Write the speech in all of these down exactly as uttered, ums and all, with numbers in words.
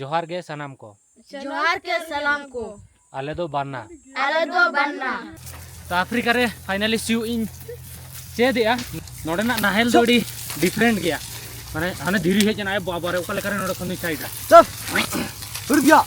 ᱡᱚᱦᱟᱨ ᱜᱮ ᱥᱟᱱᱟᱢ ᱠᱚ᱾ ᱡᱚᱦᱟᱨ ᱜᱮ ᱥᱟᱱᱟᱢ ᱠᱚ᱾ ᱟᱞᱮ ᱫᱚ ᱵᱟᱱᱱᱟ᱾ ᱟᱞᱮ ᱫᱚ ᱵᱟᱱᱱᱟ᱾ ᱛᱚ, ᱟᱯᱷᱨᱤᱠᱟ ᱨᱮ finally ᱥᱤᱭᱳᱜ ᱤᱧ ᱪᱮᱫ ᱮᱜᱼᱟ᱾ ᱱᱚᱰᱮᱱᱟᱜ ᱱᱟᱦᱮᱞ ᱫᱚ ᱟᱹᱰᱤ different ᱜᱮᱭᱟ᱾ ᱢᱟᱱᱮ, ᱦᱟᱱᱮ ᱫᱷᱤᱨᱤ ᱦᱮᱡ ᱮᱱᱟ, ᱟᱭ ᱵᱟᱵᱟ ᱨᱮ, ᱚᱠᱟ ᱞᱮᱠᱟ ᱨᱮ ᱱᱚᱰᱮ ᱠᱷᱚᱱ ᱫᱚᱧ side ᱟ᱾ ᱪᱩᱯ! ᱦᱩᱲ ᱜᱮᱭᱟ᱾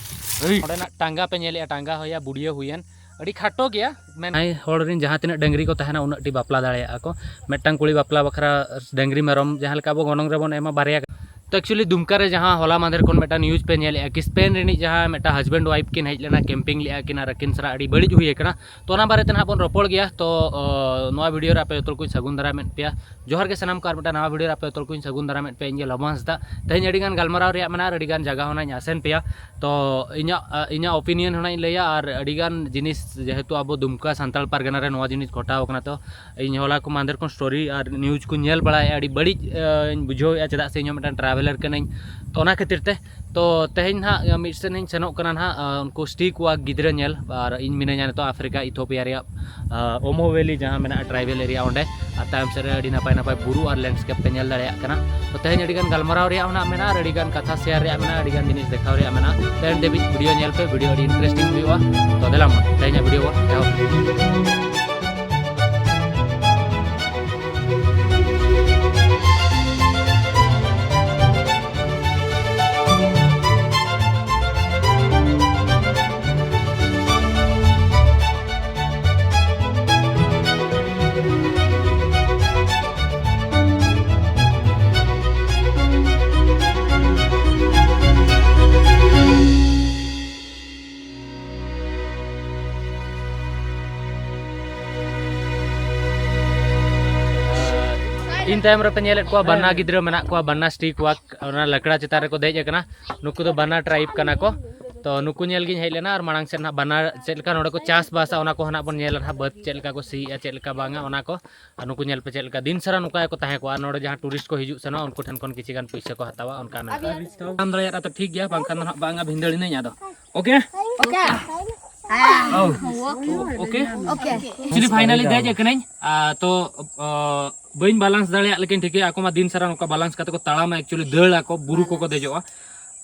ᱱᱚᱰᱮᱱᱟᱜ ᱴᱟᱸᱜᱟ ᱯᱮ ᱧᱮᱞᱮᱜᱼᱟ, ᱴᱟᱸᱜᱟ ᱦᱚᱸᱭᱟ ᱵᱩᱰᱤᱭᱟᱹ ᱦᱩᱭᱮᱱ, ᱟᱹᱰᱤ ᱠᱷᱟᱴᱚ ᱜᱮᱭᱟ᱾ ᱢᱮᱱ ᱦᱚᱲ ᱨᱮᱱ ᱡᱟᱦᱟᱸ ᱛᱤᱱᱟᱹᱜ ᱰᱟᱹᱝᱨᱤ ᱠᱚ ᱛᱟᱦᱮᱱᱟ, ᱩᱱᱟᱹᱜ ᱴᱤ ᱵᱟᱯᱞᱟ ᱫᱟᱲᱮᱭᱟᱜᱼᱟ ᱠᱚ᱾ ᱢᱤᱫᱴᱟᱝ ᱠᱩᱲᱤ ᱵᱟᱯᱞᱟ ᱵᱟᱠᱷᱨᱟ ᱰᱟᱹᱝᱨᱤ ᱢᱮᱨᱚᱢ ᱡᱟᱦᱟᱸ ᱞᱮᱠᱟ ᱟᱵᱚ ᱜᱚᱱᱚᱝ ᱨᱮᱵᱚᱱ ᱮᱢᱟ ᱵᱟᱨᱭᱟ᱾ ᱛᱚ, actually ᱫᱩᱢᱠᱟ ᱨᱮ ᱡᱟᱦᱟᱸ ᱦᱚᱞᱟ ᱢᱟᱫᱷᱮᱨ ᱠᱷᱚᱱ ᱢᱤᱫᱴᱟᱝ news ᱯᱮ ᱧᱮᱞᱮᱜᱼᱟ ᱠᱤ ᱥᱯᱮᱱ ᱨᱤᱱᱤᱡ ᱡᱟᱦᱟᱸ ᱢᱤᱫᱴᱟᱝ husband wife ᱠᱤᱱ ᱦᱮᱡ ᱞᱮᱱᱟ, camping ᱞᱮᱜᱼᱟ ᱠᱤᱱ ᱟᱨ ᱟᱹᱠᱤᱱ ᱥᱟᱞᱟᱜ ᱟᱹᱰᱤ ᱵᱟᱹᱲᱤᱡ ᱦᱩᱭ ᱟᱠᱟᱱᱟ᱾ ᱛᱚ, ᱚᱱᱟ ᱵᱟᱨᱮᱛᱮ ᱱᱟᱦᱟᱜ ᱵᱚᱱ ᱨᱚᱯᱚᱲ ᱜᱮᱭᱟ᱾ ᱛᱚ, ᱚ, ᱱᱚᱣᱟ video ᱨᱮ ᱟᱯᱮ ᱡᱚᱛᱚ ᱠᱚᱧ ᱥᱟᱹᱜᱩᱱ ᱫᱟᱨᱟᱢᱮᱫ ᱯᱮᱭᱟ᱾ ᱡᱚᱦᱟᱨ ᱜᱮ ᱥᱟᱱᱟᱢ ᱠᱚ, ᱟᱨ ᱢᱤᱫᱴᱟᱝ ᱱᱟᱣᱟ video ᱨᱮ ᱟᱯᱮ ᱡᱚᱛᱚ ᱠᱚᱧ ᱥᱟᱹᱜᱩᱱ ᱫᱟᱨᱟᱢᱮᱫ ᱯᱮᱭᱟ᱾ ᱤᱧ ᱜᱮ ᱞᱚᱵᱚ ᱦᱟᱸᱥᱫᱟ᱾ ᱛᱮᱦᱮᱧ ᱟᱹᱰᱤ ᱜᱟᱱ ᱜᱟᱞᱢᱟᱨᱟᱣ ᱨᱮᱭᱟᱜ ᱢᱮᱱᱟᱜᱼᱟ ᱟᱨ ᱟᱹᱰᱤ ᱜᱟᱱ ᱡᱟᱭᱜᱟ ᱦᱚᱸ ᱱᱟᱜ ᱤᱧ ᱟᱥᱮᱱ ᱯᱮᱭᱟ᱾ ᱛᱚ, ᱤᱧᱟᱹᱜ, ᱟ, ᱤᱧᱟᱹᱜ opinion ᱦᱚᱸ ᱱᱟᱜ ᱤᱧ ᱞᱟᱹᱭᱟ ᱟᱨ ᱟᱹᱰᱤ ᱜᱟᱱ ᱡᱤᱱᱤᱥ, ᱡᱮᱦᱮᱛᱩ ᱟᱵᱚ ᱫᱩᱢᱠᱟ ᱥᱟᱱᱛᱟᱲ ᱯᱟᱨᱜᱟᱱᱟ ᱨᱮ ᱱᱚᱣᱟ ᱡᱤᱱᱤᱥ ᱜᱷᱚᱴᱟᱣ ᱟᱠᱟᱱᱟ, ᱛᱚ ᱤᱧ ᱦᱚᱞᱟ ᱠᱚ ᱢᱟᱦᱫᱮᱨ ᱠᱷᱚᱱ story ᱟᱨ news ᱠᱚᱧ ᱧᱮᱞ ᱵᱟᱲᱟᱭᱮᱫᱼᱟ, ᱟᱹᱰᱤ ᱵᱟᱹᱲᱤᱡ, ᱟᱹᱧ ᱵᱩᱡᱷᱟᱹᱣᱮᱫᱼᱟ, ᱪᱮᱫᱟᱜ ᱥᱮ ᱤᱧ ᱦᱚᱸ ᱢᱤᱫᱴᱟᱝ traveller ᱠᱟᱹᱱᱟᱹᱧ᱾ ᱛᱚ ᱚᱱᱟ ᱠᱷᱟᱹᱛᱤᱨ ᱛᱮ, ᱛᱚ ᱛᱮᱦᱮᱧ ᱱᱟᱦᱟᱜ ᱢᱤᱫ ᱥᱮᱱ ᱤᱧ ᱥᱮᱱᱚᱜ ᱠᱟᱱᱟ ᱱᱟᱦᱟᱜ, ᱟᱸ, ᱩᱱᱠᱩ street walk ᱜᱤᱫᱽᱨᱟᱹ ᱧᱮᱞ, ᱟᱨ ᱤᱧ ᱢᱤᱱᱟᱹᱧᱟ ᱱᱤᱛᱚᱜ ᱟᱯᱷᱨᱤᱠᱟ ᱤᱛᱷᱳᱯᱤᱭᱟ ᱨᱮᱭᱟᱜ, ᱟᱸ, ᱳᱢᱳ valley ᱡᱟᱦᱟᱸ ᱢᱮᱱᱟᱜᱼᱟ tribal area, ᱚᱸᱰᱮ᱾ ᱟᱨ ᱛᱟᱭᱚᱢ ᱥᱮᱫ ᱨᱮ ᱟᱹᱰᱤ ᱱᱟᱯᱟᱭ ᱱᱟᱯᱟᱭ ᱵᱩᱨᱩ ᱟᱨ landscape ᱯᱮ ᱧᱮᱞ ᱫᱟᱲᱮᱭᱟᱜ ᱠᱟᱱᱟ᱾ ᱛᱚ ᱛᱮᱦᱮᱧ ᱟᱹᱰᱤ ᱜᱟᱱ ᱜᱟᱞᱢᱟᱨᱟᱣ ᱨᱮᱭᱟᱜ ᱦᱚᱸ ᱱᱟᱜ ᱢᱮᱱᱟᱜᱼᱟ ᱟᱨ ᱟᱹᱰᱤ ᱜᱟᱱ ᱠᱟᱛᱷᱟ share ᱨᱮᱭᱟᱜ ᱢᱮᱱᱟᱜᱼᱟ, ᱟᱹᱰᱤ ᱜᱟᱱ ᱡᱤᱱᱤᱥ ᱫᱮᱠᱷᱟᱣ ᱨᱮᱭᱟᱜ ᱢᱮᱱᱟᱜᱼᱟ᱾ ᱛᱚ end ᱫᱷᱟᱹᱵᱤᱡ video ᱧᱮᱞ ᱯᱮ, video ᱟᱹᱰᱤ interesting ᱦᱩᱭᱩᱜᱼᱟ᱾ ᱛᱚ ᱫᱮᱞᱟ ᱢᱟ, ᱛᱮᱦᱮᱧᱟᱜ video ᱵᱚᱱ ᱮᱦᱚᱵ᱾ ᱤᱧ ᱛᱟᱭᱚᱢ ᱨᱮᱯᱮ ᱧᱮᱞᱮᱫ ᱠᱚᱣᱟ, ᱵᱟᱱᱟ ᱜᱤᱫᱽᱨᱟᱹ ᱢᱮᱱᱟᱜ ᱠᱚᱣᱟ, ᱵᱟᱱᱟ street walk, ᱚᱱᱟ ᱞᱟᱠᱲᱟ ᱪᱮᱛᱟᱱ ᱨᱮᱠᱚ ᱫᱮᱡ ᱟᱠᱟᱱᱟ᱾ ᱱᱩᱠᱩ ᱫᱚ ᱵᱟᱱᱟ tribe ᱠᱟᱱᱟ ᱠᱚ᱾ ᱛᱚ ᱱᱩᱠᱩ ᱧᱮᱞ ᱜᱤᱧ ᱦᱮᱡ ᱞᱮᱱᱟ, ᱟᱨ ᱢᱟᱲᱟᱝ ᱥᱮᱫ ᱱᱟᱦᱟᱜ ᱵᱟᱱᱟ ᱪᱮᱫ ᱞᱮᱠᱟ ᱱᱚᱰᱮ ᱠᱚ ᱪᱟᱥᱵᱟᱥᱟ, ᱚᱱᱟ ᱠᱚᱦᱚᱸ ᱱᱟᱦᱟᱜ ᱵᱚᱱ ᱧᱮᱞᱟ ᱱᱟᱦᱟᱜ, ᱵᱟᱹᱫᱽ ᱪᱮᱫ ᱞᱮᱠᱟ ᱠᱚ ᱥᱤᱭᱮᱜᱼᱟ, ᱪᱮᱫ ᱞᱮᱠᱟ ᱵᱟᱝᱟ, ᱚᱱᱟ ᱠᱚ᱾ ᱟᱨ ᱱᱩᱠᱩ ᱧᱮᱞ ᱯᱮ ᱪᱮᱫ ᱞᱮᱠᱟ ᱫᱤᱱ ᱥᱟᱨᱟ ᱱᱚᱝᱠᱟ ᱜᱮᱠᱚ ᱛᱟᱦᱮᱸ ᱠᱚᱜᱼᱟ᱾ ᱟᱨ ᱱᱚᱰᱮ ᱡᱟᱦᱟᱸ tourist ᱠᱚ ᱦᱤᱡᱩᱜ ᱥᱮᱱᱚᱜᱼᱟ, ᱩᱱᱠᱩ ᱴᱷᱮᱱ ᱠᱷᱚᱱ ᱠᱤᱪᱷᱤ ᱜᱟᱱ ᱯᱩᱭᱥᱟᱹ ᱠᱚ ᱦᱟᱛᱟᱣᱟ, ᱚᱱᱠᱟ ᱢᱮᱱᱟᱜᱼᱟ᱾ ᱵᱟᱢ ᱫᱟᱲᱮᱭᱟᱜᱼᱟ ᱛᱚ ᱴᱷᱤᱠ ᱜᱮᱭᱟ, ᱵᱟᱝᱠᱷᱟᱱ ᱫᱚ ᱱᱟᱦᱟᱜ ᱵᱟᱝᱟ, ᱵᱷᱤᱸᱫᱟᱹᱲ ᱮᱱᱟᱹᱧ ᱟᱫᱚ᱾ OK? OK? OK? OK. Actually finally ᱫᱮᱡ ᱟᱠᱟᱱᱟᱹᱧ᱾ ᱟ, ᱛᱚ, ᱟ, ᱵᱟᱹᱧ balance ᱫᱟᱲᱮᱭᱟᱜ ᱞᱮᱠᱟᱧ ᱴᱷᱤᱠᱟᱹᱭᱟ᱾ ᱟᱠᱚ ᱢᱟ ᱫᱤᱱ ᱥᱟᱨᱟ ᱱᱚᱝᱠᱟ balance ᱠᱟᱛᱮ ᱠᱚ ᱛᱟᱲᱟᱢᱟ, actually ᱫᱟᱹᱲ ᱟᱠᱚ, ᱵᱩᱨᱩ ᱠᱚᱠᱚ ᱫᱮᱡᱚᱜᱼᱟ᱾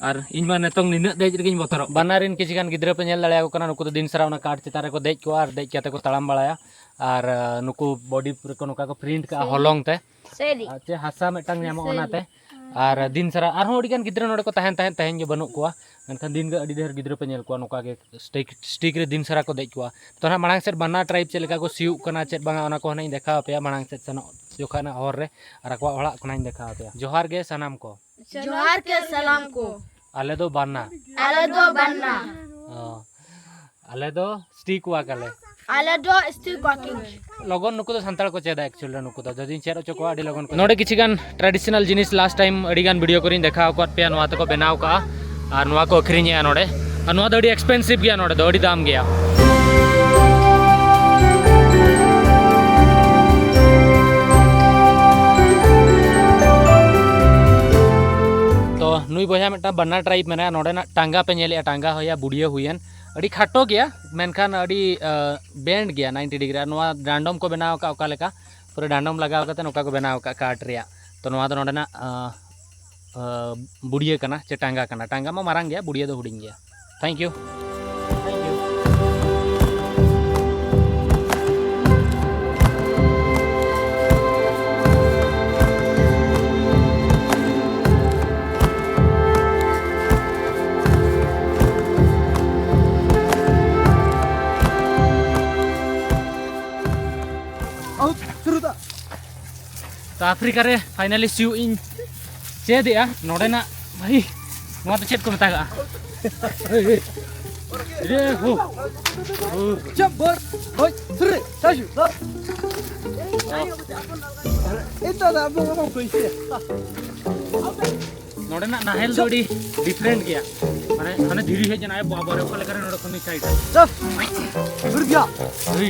ᱟᱨ ᱤᱧ ᱢᱟ ᱱᱤᱛᱚᱝ ᱱᱤᱱᱟᱹᱜ ᱫᱮᱡ ᱨᱮᱜᱮᱧ ᱵᱚᱛᱚᱨᱚᱜ᱾ ᱵᱟᱱᱟᱨ ᱨᱮᱱ ᱠᱤᱪᱷᱩ ᱜᱟᱱ ᱜᱤᱫᱽᱨᱟᱹ ᱯᱮ ᱧᱮᱞ ᱫᱟᱲᱮᱭᱟᱠᱚ ᱠᱟᱱᱟ, ᱱᱩᱠᱩ ᱫᱚ ᱫᱤᱱ ᱥᱟᱨᱟ ᱚᱱᱟ ᱠᱟᱴ ᱪᱮᱛᱟᱱ ᱨᱮᱠᱚ ᱫᱮᱡ ᱠᱚᱜᱼᱟ ᱟᱨ ᱫᱮᱡ ᱠᱟᱛᱮ ᱠᱚ ᱛᱟᱲᱟᱢ ᱵᱟᱲᱟᱭᱟ᱾ ᱟᱨ ᱱᱩᱠᱩ ᱵᱚᱰᱤ ᱨᱮᱠᱚ ᱱᱚᱝᱠᱟ ᱠᱚ ᱯᱨᱤᱱᱴ ᱠᱟᱜᱼᱟ ᱦᱚᱞᱚᱝ ᱛᱮ᱾ ᱟᱨ ᱪᱮ ᱦᱟᱥᱟ ᱢᱤᱫᱴᱟᱝ ᱧᱟᱢᱚᱜᱼᱟ ᱚᱱᱟᱛᱮ᱾ ᱟᱨ ᱫᱤᱱ ᱥᱟᱨᱟ ᱟᱨᱦᱚᱸ ᱟᱹᱰᱤ ᱜᱟᱱ ᱜᱤᱫᱽᱨᱟᱹ ᱱᱚᱰᱮ ᱠᱚ ᱛᱟᱦᱮᱱ ᱛᱟᱦᱮᱸᱫ, ᱛᱮᱦᱮᱧ ᱜᱮ ᱵᱟᱹᱱᱩᱜ ᱠᱚᱣᱟ᱾ ᱢᱮᱱᱠᱷᱟᱱ ᱫᱤᱱ ᱜᱮ ᱟᱹᱰᱤ ᱰᱷᱮᱨ ᱜᱤᱫᱽᱨᱟᱹ ᱯᱮ ᱧᱮᱞ ᱠᱚᱣᱟ ᱱᱚᱝᱠᱟ ᱜᱮ ᱥᱴᱤᱠ ᱨᱮ ᱫᱤᱱ ᱥᱟᱨᱟ ᱠᱚ ᱫᱮᱡ ᱠᱚᱣᱟ᱾ ᱛᱚ ᱱᱟᱦᱟᱜ ᱢᱟᱲᱟᱝ ᱥᱮᱫ ᱵᱟᱱᱟᱨ ᱴᱨᱟᱭᱤᱵᱽ ᱪᱮᱫ ᱞᱮᱠᱟ ᱠᱚ ᱥᱤᱭᱳᱜ ᱠᱟᱱᱟ, ᱪᱮᱫ ᱵᱟᱝᱟ, ᱚᱱᱟ ᱠᱚ ᱦᱟᱸᱜ ᱤᱧ ᱫᱮᱠᱷᱟᱣ ᱟᱯᱮᱭᱟ ᱢᱟᱲᱟᱝ ᱥᱮᱫ ᱥᱮᱱᱚᱜ ᱡᱚᱠᱷᱚᱱ ᱦᱟᱸᱜ ᱦᱚᱨ ᱨᱮ ᱟᱨ ᱟᱠᱚᱣᱟᱜ ᱚᱲᱟᱜ ᱠᱚ ᱦᱟᱸᱜ ᱤᱧ ᱫᱮᱠᱷᱟᱣ ᱟᱯᱮᱭᱟ᱾ ᱡᱚᱦᱟᱨ ᱜᱮ ᱥᱟᱱᱟᱢ ᱠᱚ᱾ ᱡᱚᱦᱟᱨ ᱜᱮ ᱥᱟᱱᱟᱢ ᱠᱚ᱾ ᱟᱞᱮ ᱫᱚ ᱵᱟᱱᱟ᱾ ᱟᱞᱮ ᱫᱚ ᱵᱟᱱᱟ᱾ ᱚ, ᱟᱞᱮ ᱫᱚ ᱥᱴᱤᱠ ᱣᱟᱠ ᱟᱞᱮ᱾ ᱟᱞᱮ ᱫᱚ ᱥᱴᱤᱠ ᱣᱟᱠᱤᱝ᱾ ᱞᱚᱜᱚᱱ ᱱᱩᱠᱩ ᱫᱚ ᱥᱟᱱᱛᱟᱲ ᱠᱚ ᱪᱮᱫᱟ, actually ᱱᱩᱠᱩ ᱫᱚ ᱡᱩᱫᱤᱧ ᱪᱮᱫ ᱦᱚᱪᱚ ᱠᱚᱣᱟ ᱟᱹᱰᱤ ᱞᱚᱜᱚᱱ ᱠᱚ᱾ ᱱᱚᱰᱮ ᱠᱤᱪᱷᱩ ᱜᱟᱱ traditional ᱡᱤᱱᱤᱥ last time ᱟᱹᱰᱤ ᱜᱟᱱ video ᱠᱚᱨᱮᱧ ᱫᱮᱠᱷᱟᱣ ᱟᱠᱟᱫ ᱯᱮᱭᱟ, ᱱᱚᱣᱟ ᱛᱮᱠᱚ ᱵᱮᱱᱟᱣ ᱠᱟᱜᱼᱟ ᱟᱨ ᱱᱚᱣᱟ ᱠᱚ ᱟᱹᱠᱷᱨᱤᱧᱮᱜᱼᱟ ᱱᱚᱰᱮ᱾ ᱟᱨ ᱱᱚᱣᱟ ᱫᱚ ᱟᱹᱰᱤ expensive ᱜᱮᱭᱟ, ᱱᱚᱰᱮ ᱫᱚ ᱟᱹᱰᱤ ᱫᱟᱢ ᱜᱮᱭᱟ᱾ ᱛᱚ ᱱᱩᱭ ᱵᱚᱭᱦᱟ ᱢᱤᱫᱴᱟᱝ ᱵᱟᱱᱟ ᱴᱨᱟᱭᱤᱵᱽ ᱢᱮᱱᱟᱭᱟ, ᱱᱚᱰᱮᱱᱟᱜ ᱴᱟᱸᱜᱟ ᱯᱮ ᱧᱮᱞᱮᱜᱼᱟ, ᱴᱟᱸᱜᱟ ᱦᱚᱸᱭᱟ ᱵᱩᱲᱤᱭᱟᱹ ᱦᱩᱭᱮᱱ, ᱟᱹᱰᱤ ᱠᱷᱟᱴᱚ ᱜᱮᱭᱟ ᱢᱮᱱᱠᱷᱟᱱ ᱟᱹᱰᱤ ᱵᱮᱱᱰ ᱜᱮᱭᱟ ninety degree᱾ ᱟᱨ ᱱᱚᱣᱟ ᱰᱟᱸᱰᱚᱢ ᱠᱚ ᱵᱮᱱᱟᱣ ᱟᱠᱟᱫ ᱚᱠᱟ ᱞᱮᱠᱟ, ᱯᱩᱨᱟᱹ ᱰᱟᱸᱰᱚᱢ ᱞᱟᱜᱟᱣ ᱠᱟᱛᱮ ᱱᱚᱝᱠᱟ ᱠᱚ ᱵᱮᱱᱟᱣ ᱟᱠᱟᱫ ᱠᱟᱴ ᱨᱮᱭᱟᱜ᱾ ᱛᱚ ᱱᱚᱣᱟ ᱫᱚ ᱱᱚᱰᱮᱱᱟᱜ ᱟᱸ, ᱟᱸ, ᱵᱩᱲᱤᱭᱟᱹ ᱠᱟᱱᱟ ᱪᱮ ᱴᱟᱸᱜᱟ ᱠᱟᱱᱟ᱾ ᱴᱟᱸᱜᱟ ᱢᱟ ᱢᱟᱨᱟᱝ ᱜᱮᱭᱟ, ᱵᱩᱲᱤᱭᱟᱹ ᱫᱚ ᱦᱩᱰᱤᱧ ᱜᱮᱭᱟ᱾ Thank you᱾ ᱛᱚ ᱟᱯᱷᱨᱤᱠᱟ ᱨᱮ finally ᱥᱤᱭᱳᱜ ᱤᱧ ᱪᱮᱫ ᱮᱜᱼᱟ᱾ ᱱᱚᱰᱮᱱᱟᱜ ᱵᱷᱟᱹᱭ, ᱱᱚᱣᱟ ᱫᱚ ᱪᱮᱫ ᱠᱚ ᱢᱮᱛᱟᱜᱟᱜᱼᱟ? ᱨᱮ ᱦᱳ᱾ ᱱᱚᱰᱮᱱᱟᱜ ᱱᱟᱦᱮᱞ ᱫᱚ ᱟᱹᱰᱤ different ᱜᱮᱭᱟ, ᱢᱟᱱᱮ ᱦᱟᱱᱮ ᱫᱷᱤᱨᱤ ᱦᱮᱡ ᱮᱱᱟ ᱟᱭᱟᱜ ᱵᱚᱦᱚᱜ ᱨᱮ, ᱚᱠᱟ ᱞᱮᱠᱟ ᱨᱮ ᱱᱚᱰᱮ ᱠᱷᱚᱱ ᱱᱩᱭ side ᱨᱮ᱾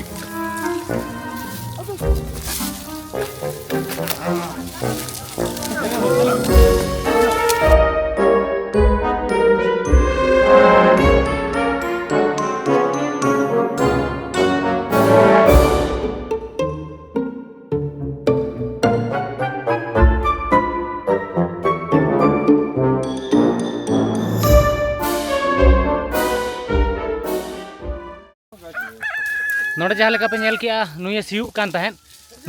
ᱱᱚᱰᱮ ᱡᱟᱦᱟᱸ ᱞᱮᱠᱟ ᱯᱮ ᱧᱮᱞ ᱠᱮᱜᱼᱟ, ᱱᱩᱭᱮ ᱥᱤᱭᱳᱜ ᱠᱟᱱ ᱛᱟᱦᱮᱸᱫ,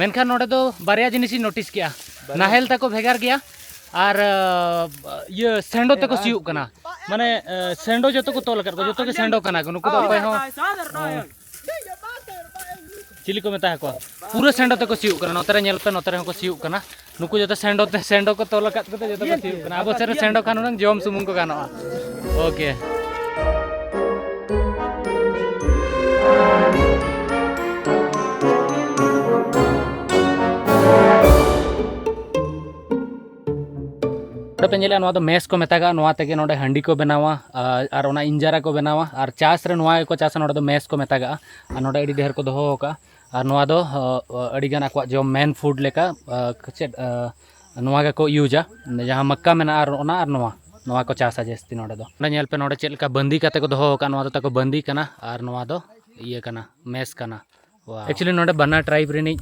ᱢᱮᱱᱠᱷᱟᱱ ᱱᱚᱰᱮ ᱫᱚ ᱵᱟᱨᱭᱟ ᱡᱤᱱᱤᱥ ᱤᱧ ᱱᱳᱴᱤᱥ ᱠᱮᱜᱼᱟ᱾ ᱱᱟᱦᱮᱞ ᱛᱟᱠᱚ ᱵᱷᱮᱜᱟᱨ ᱜᱮᱭᱟ ᱟᱨ ᱤᱭᱟᱹ ᱥᱮᱸᱰᱚ ᱛᱮᱠᱚ ᱥᱤᱭᱳᱜ ᱠᱟᱱᱟ᱾ ᱢᱟᱱᱮ ᱥᱮᱸᱰᱚ ᱡᱚᱛᱚ ᱠᱚ ᱛᱚᱞ ᱟᱠᱟᱫ ᱠᱚᱣᱟ, ᱡᱚᱛᱚ ᱜᱮ ᱥᱮᱸᱰᱚ ᱠᱟᱱᱟ ᱠᱚ ᱱᱩᱠᱩ ᱫᱚ᱾ ᱚᱠᱚᱭ ᱦᱚᱸ ᱪᱤᱞᱤ ᱠᱚ ᱢᱮᱛᱟ ᱠᱚᱣᱟ, ᱯᱩᱨᱟᱹ ᱥᱮᱸᱰᱚ ᱛᱮᱠᱚ ᱥᱤᱭᱳᱜ ᱠᱟᱱᱟ᱾ ᱱᱚᱛᱮ ᱨᱮ ᱧᱮᱞ ᱯᱮ, ᱱᱚᱛᱮ ᱨᱮᱦᱚᱸ ᱠᱚ ᱥᱤᱭᱳᱜ ᱠᱟᱱᱟ᱾ ᱱᱩᱠᱩ ᱡᱚᱛᱚ ᱥᱮᱸᱰᱚ ᱛᱮ, ᱥᱮᱸᱰᱚ ᱠᱚ ᱛᱚᱞ ᱟᱠᱟᱫ ᱠᱚᱛᱮ ᱡᱚᱛᱚ ᱠᱚ ᱥᱤᱭᱳᱜ ᱠᱟᱱᱟ᱾ ᱟᱵᱚ ᱥᱮᱫ ᱨᱮ ᱥᱮᱸᱰᱚ ᱠᱷᱟᱱ ᱦᱩᱱᱟᱹᱝ ᱡᱚᱢ ᱥᱩᱢᱩᱝ ᱠᱚ ᱜᱟᱱᱚᱜᱼᱟ᱾ ᱳᱠᱮ᱾ ᱱᱚᱰᱮ ᱯᱮ ᱧᱮᱞᱮᱜᱼᱟ, ᱱᱚᱣᱟ ᱫᱚ ᱢᱮᱥ ᱠᱚ ᱢᱮᱛᱟᱜᱟᱜᱼᱟ᱾ ᱱᱚᱣᱟ ᱛᱮᱜᱮ ᱱᱚᱰᱮ ᱦᱟᱺᱰᱤ ᱠᱚ ᱵᱮᱱᱟᱣᱟ, ᱟᱨ ᱚᱱᱟ ᱤᱱᱡᱟᱨᱟ ᱠᱚ ᱵᱮᱱᱟᱣᱟ, ᱟᱨ ᱪᱟᱥ ᱨᱮ ᱱᱚᱣᱟ ᱜᱮᱠᱚ ᱪᱟᱥᱟ᱾ ᱱᱚᱰᱮ ᱫᱚ ᱢᱮᱥ ᱠᱚ ᱢᱮᱛᱟᱜᱟᱜᱼᱟ᱾ ᱟᱨ ᱱᱚᱰᱮ ᱟᱹᱰᱤ ᱰᱷᱮᱨ ᱠᱚ ᱫᱚᱦᱚ ᱟᱠᱟᱫᱼᱟ᱾ ᱟᱨ ᱱᱚᱣᱟ ᱫᱚ ᱟᱹᱰᱤᱜᱟᱱ ᱟᱠᱚᱣᱟᱜ ᱡᱚᱢ ᱢᱮᱱ ᱯᱷᱩᱰ ᱞᱮᱠᱟ, ᱪᱮᱫ, ᱱᱚᱣᱟ ᱜᱮᱠᱚ ᱤᱭᱩᱡᱟ᱾ ᱡᱟᱦᱟᱸ ᱢᱟᱠᱠᱟ ᱢᱮᱱᱟᱜᱼᱟ, ᱟᱨ ᱚᱱᱟ ᱟᱨ ᱱᱚᱣᱟ, ᱱᱚᱣᱟ ᱠᱚ ᱪᱟᱥᱟ ᱡᱟᱹᱥᱛᱤ ᱱᱚᱰᱮ ᱫᱚ᱾ ᱱᱚᱰᱮ ᱧᱮᱞ ᱯᱮ, ᱱᱚᱰᱮ ᱪᱮᱫ ᱞᱮᱠᱟ ᱵᱟᱸᱫᱤ ᱠᱟᱛᱮ ᱠᱚ ᱫᱚᱦᱚ ᱟᱠᱟᱫ᱾ ᱱᱚᱣᱟ ᱫᱚ ᱛᱟᱠᱚ ᱵᱟᱸᱫᱤ ᱠᱟᱱᱟ, ᱟᱨ ᱱᱚᱣᱟ ᱫᱚ ᱤᱭᱟᱹ ᱠᱟᱱᱟ, ᱢᱮᱥ ᱠᱟᱱᱟ᱾ ᱮᱠᱪᱩᱭᱮᱞᱤ ᱱᱚᱰᱮ ᱵᱟᱱᱟᱨ ᱴᱨᱟᱭᱤᱵᱽ ᱨᱤᱱᱤᱡ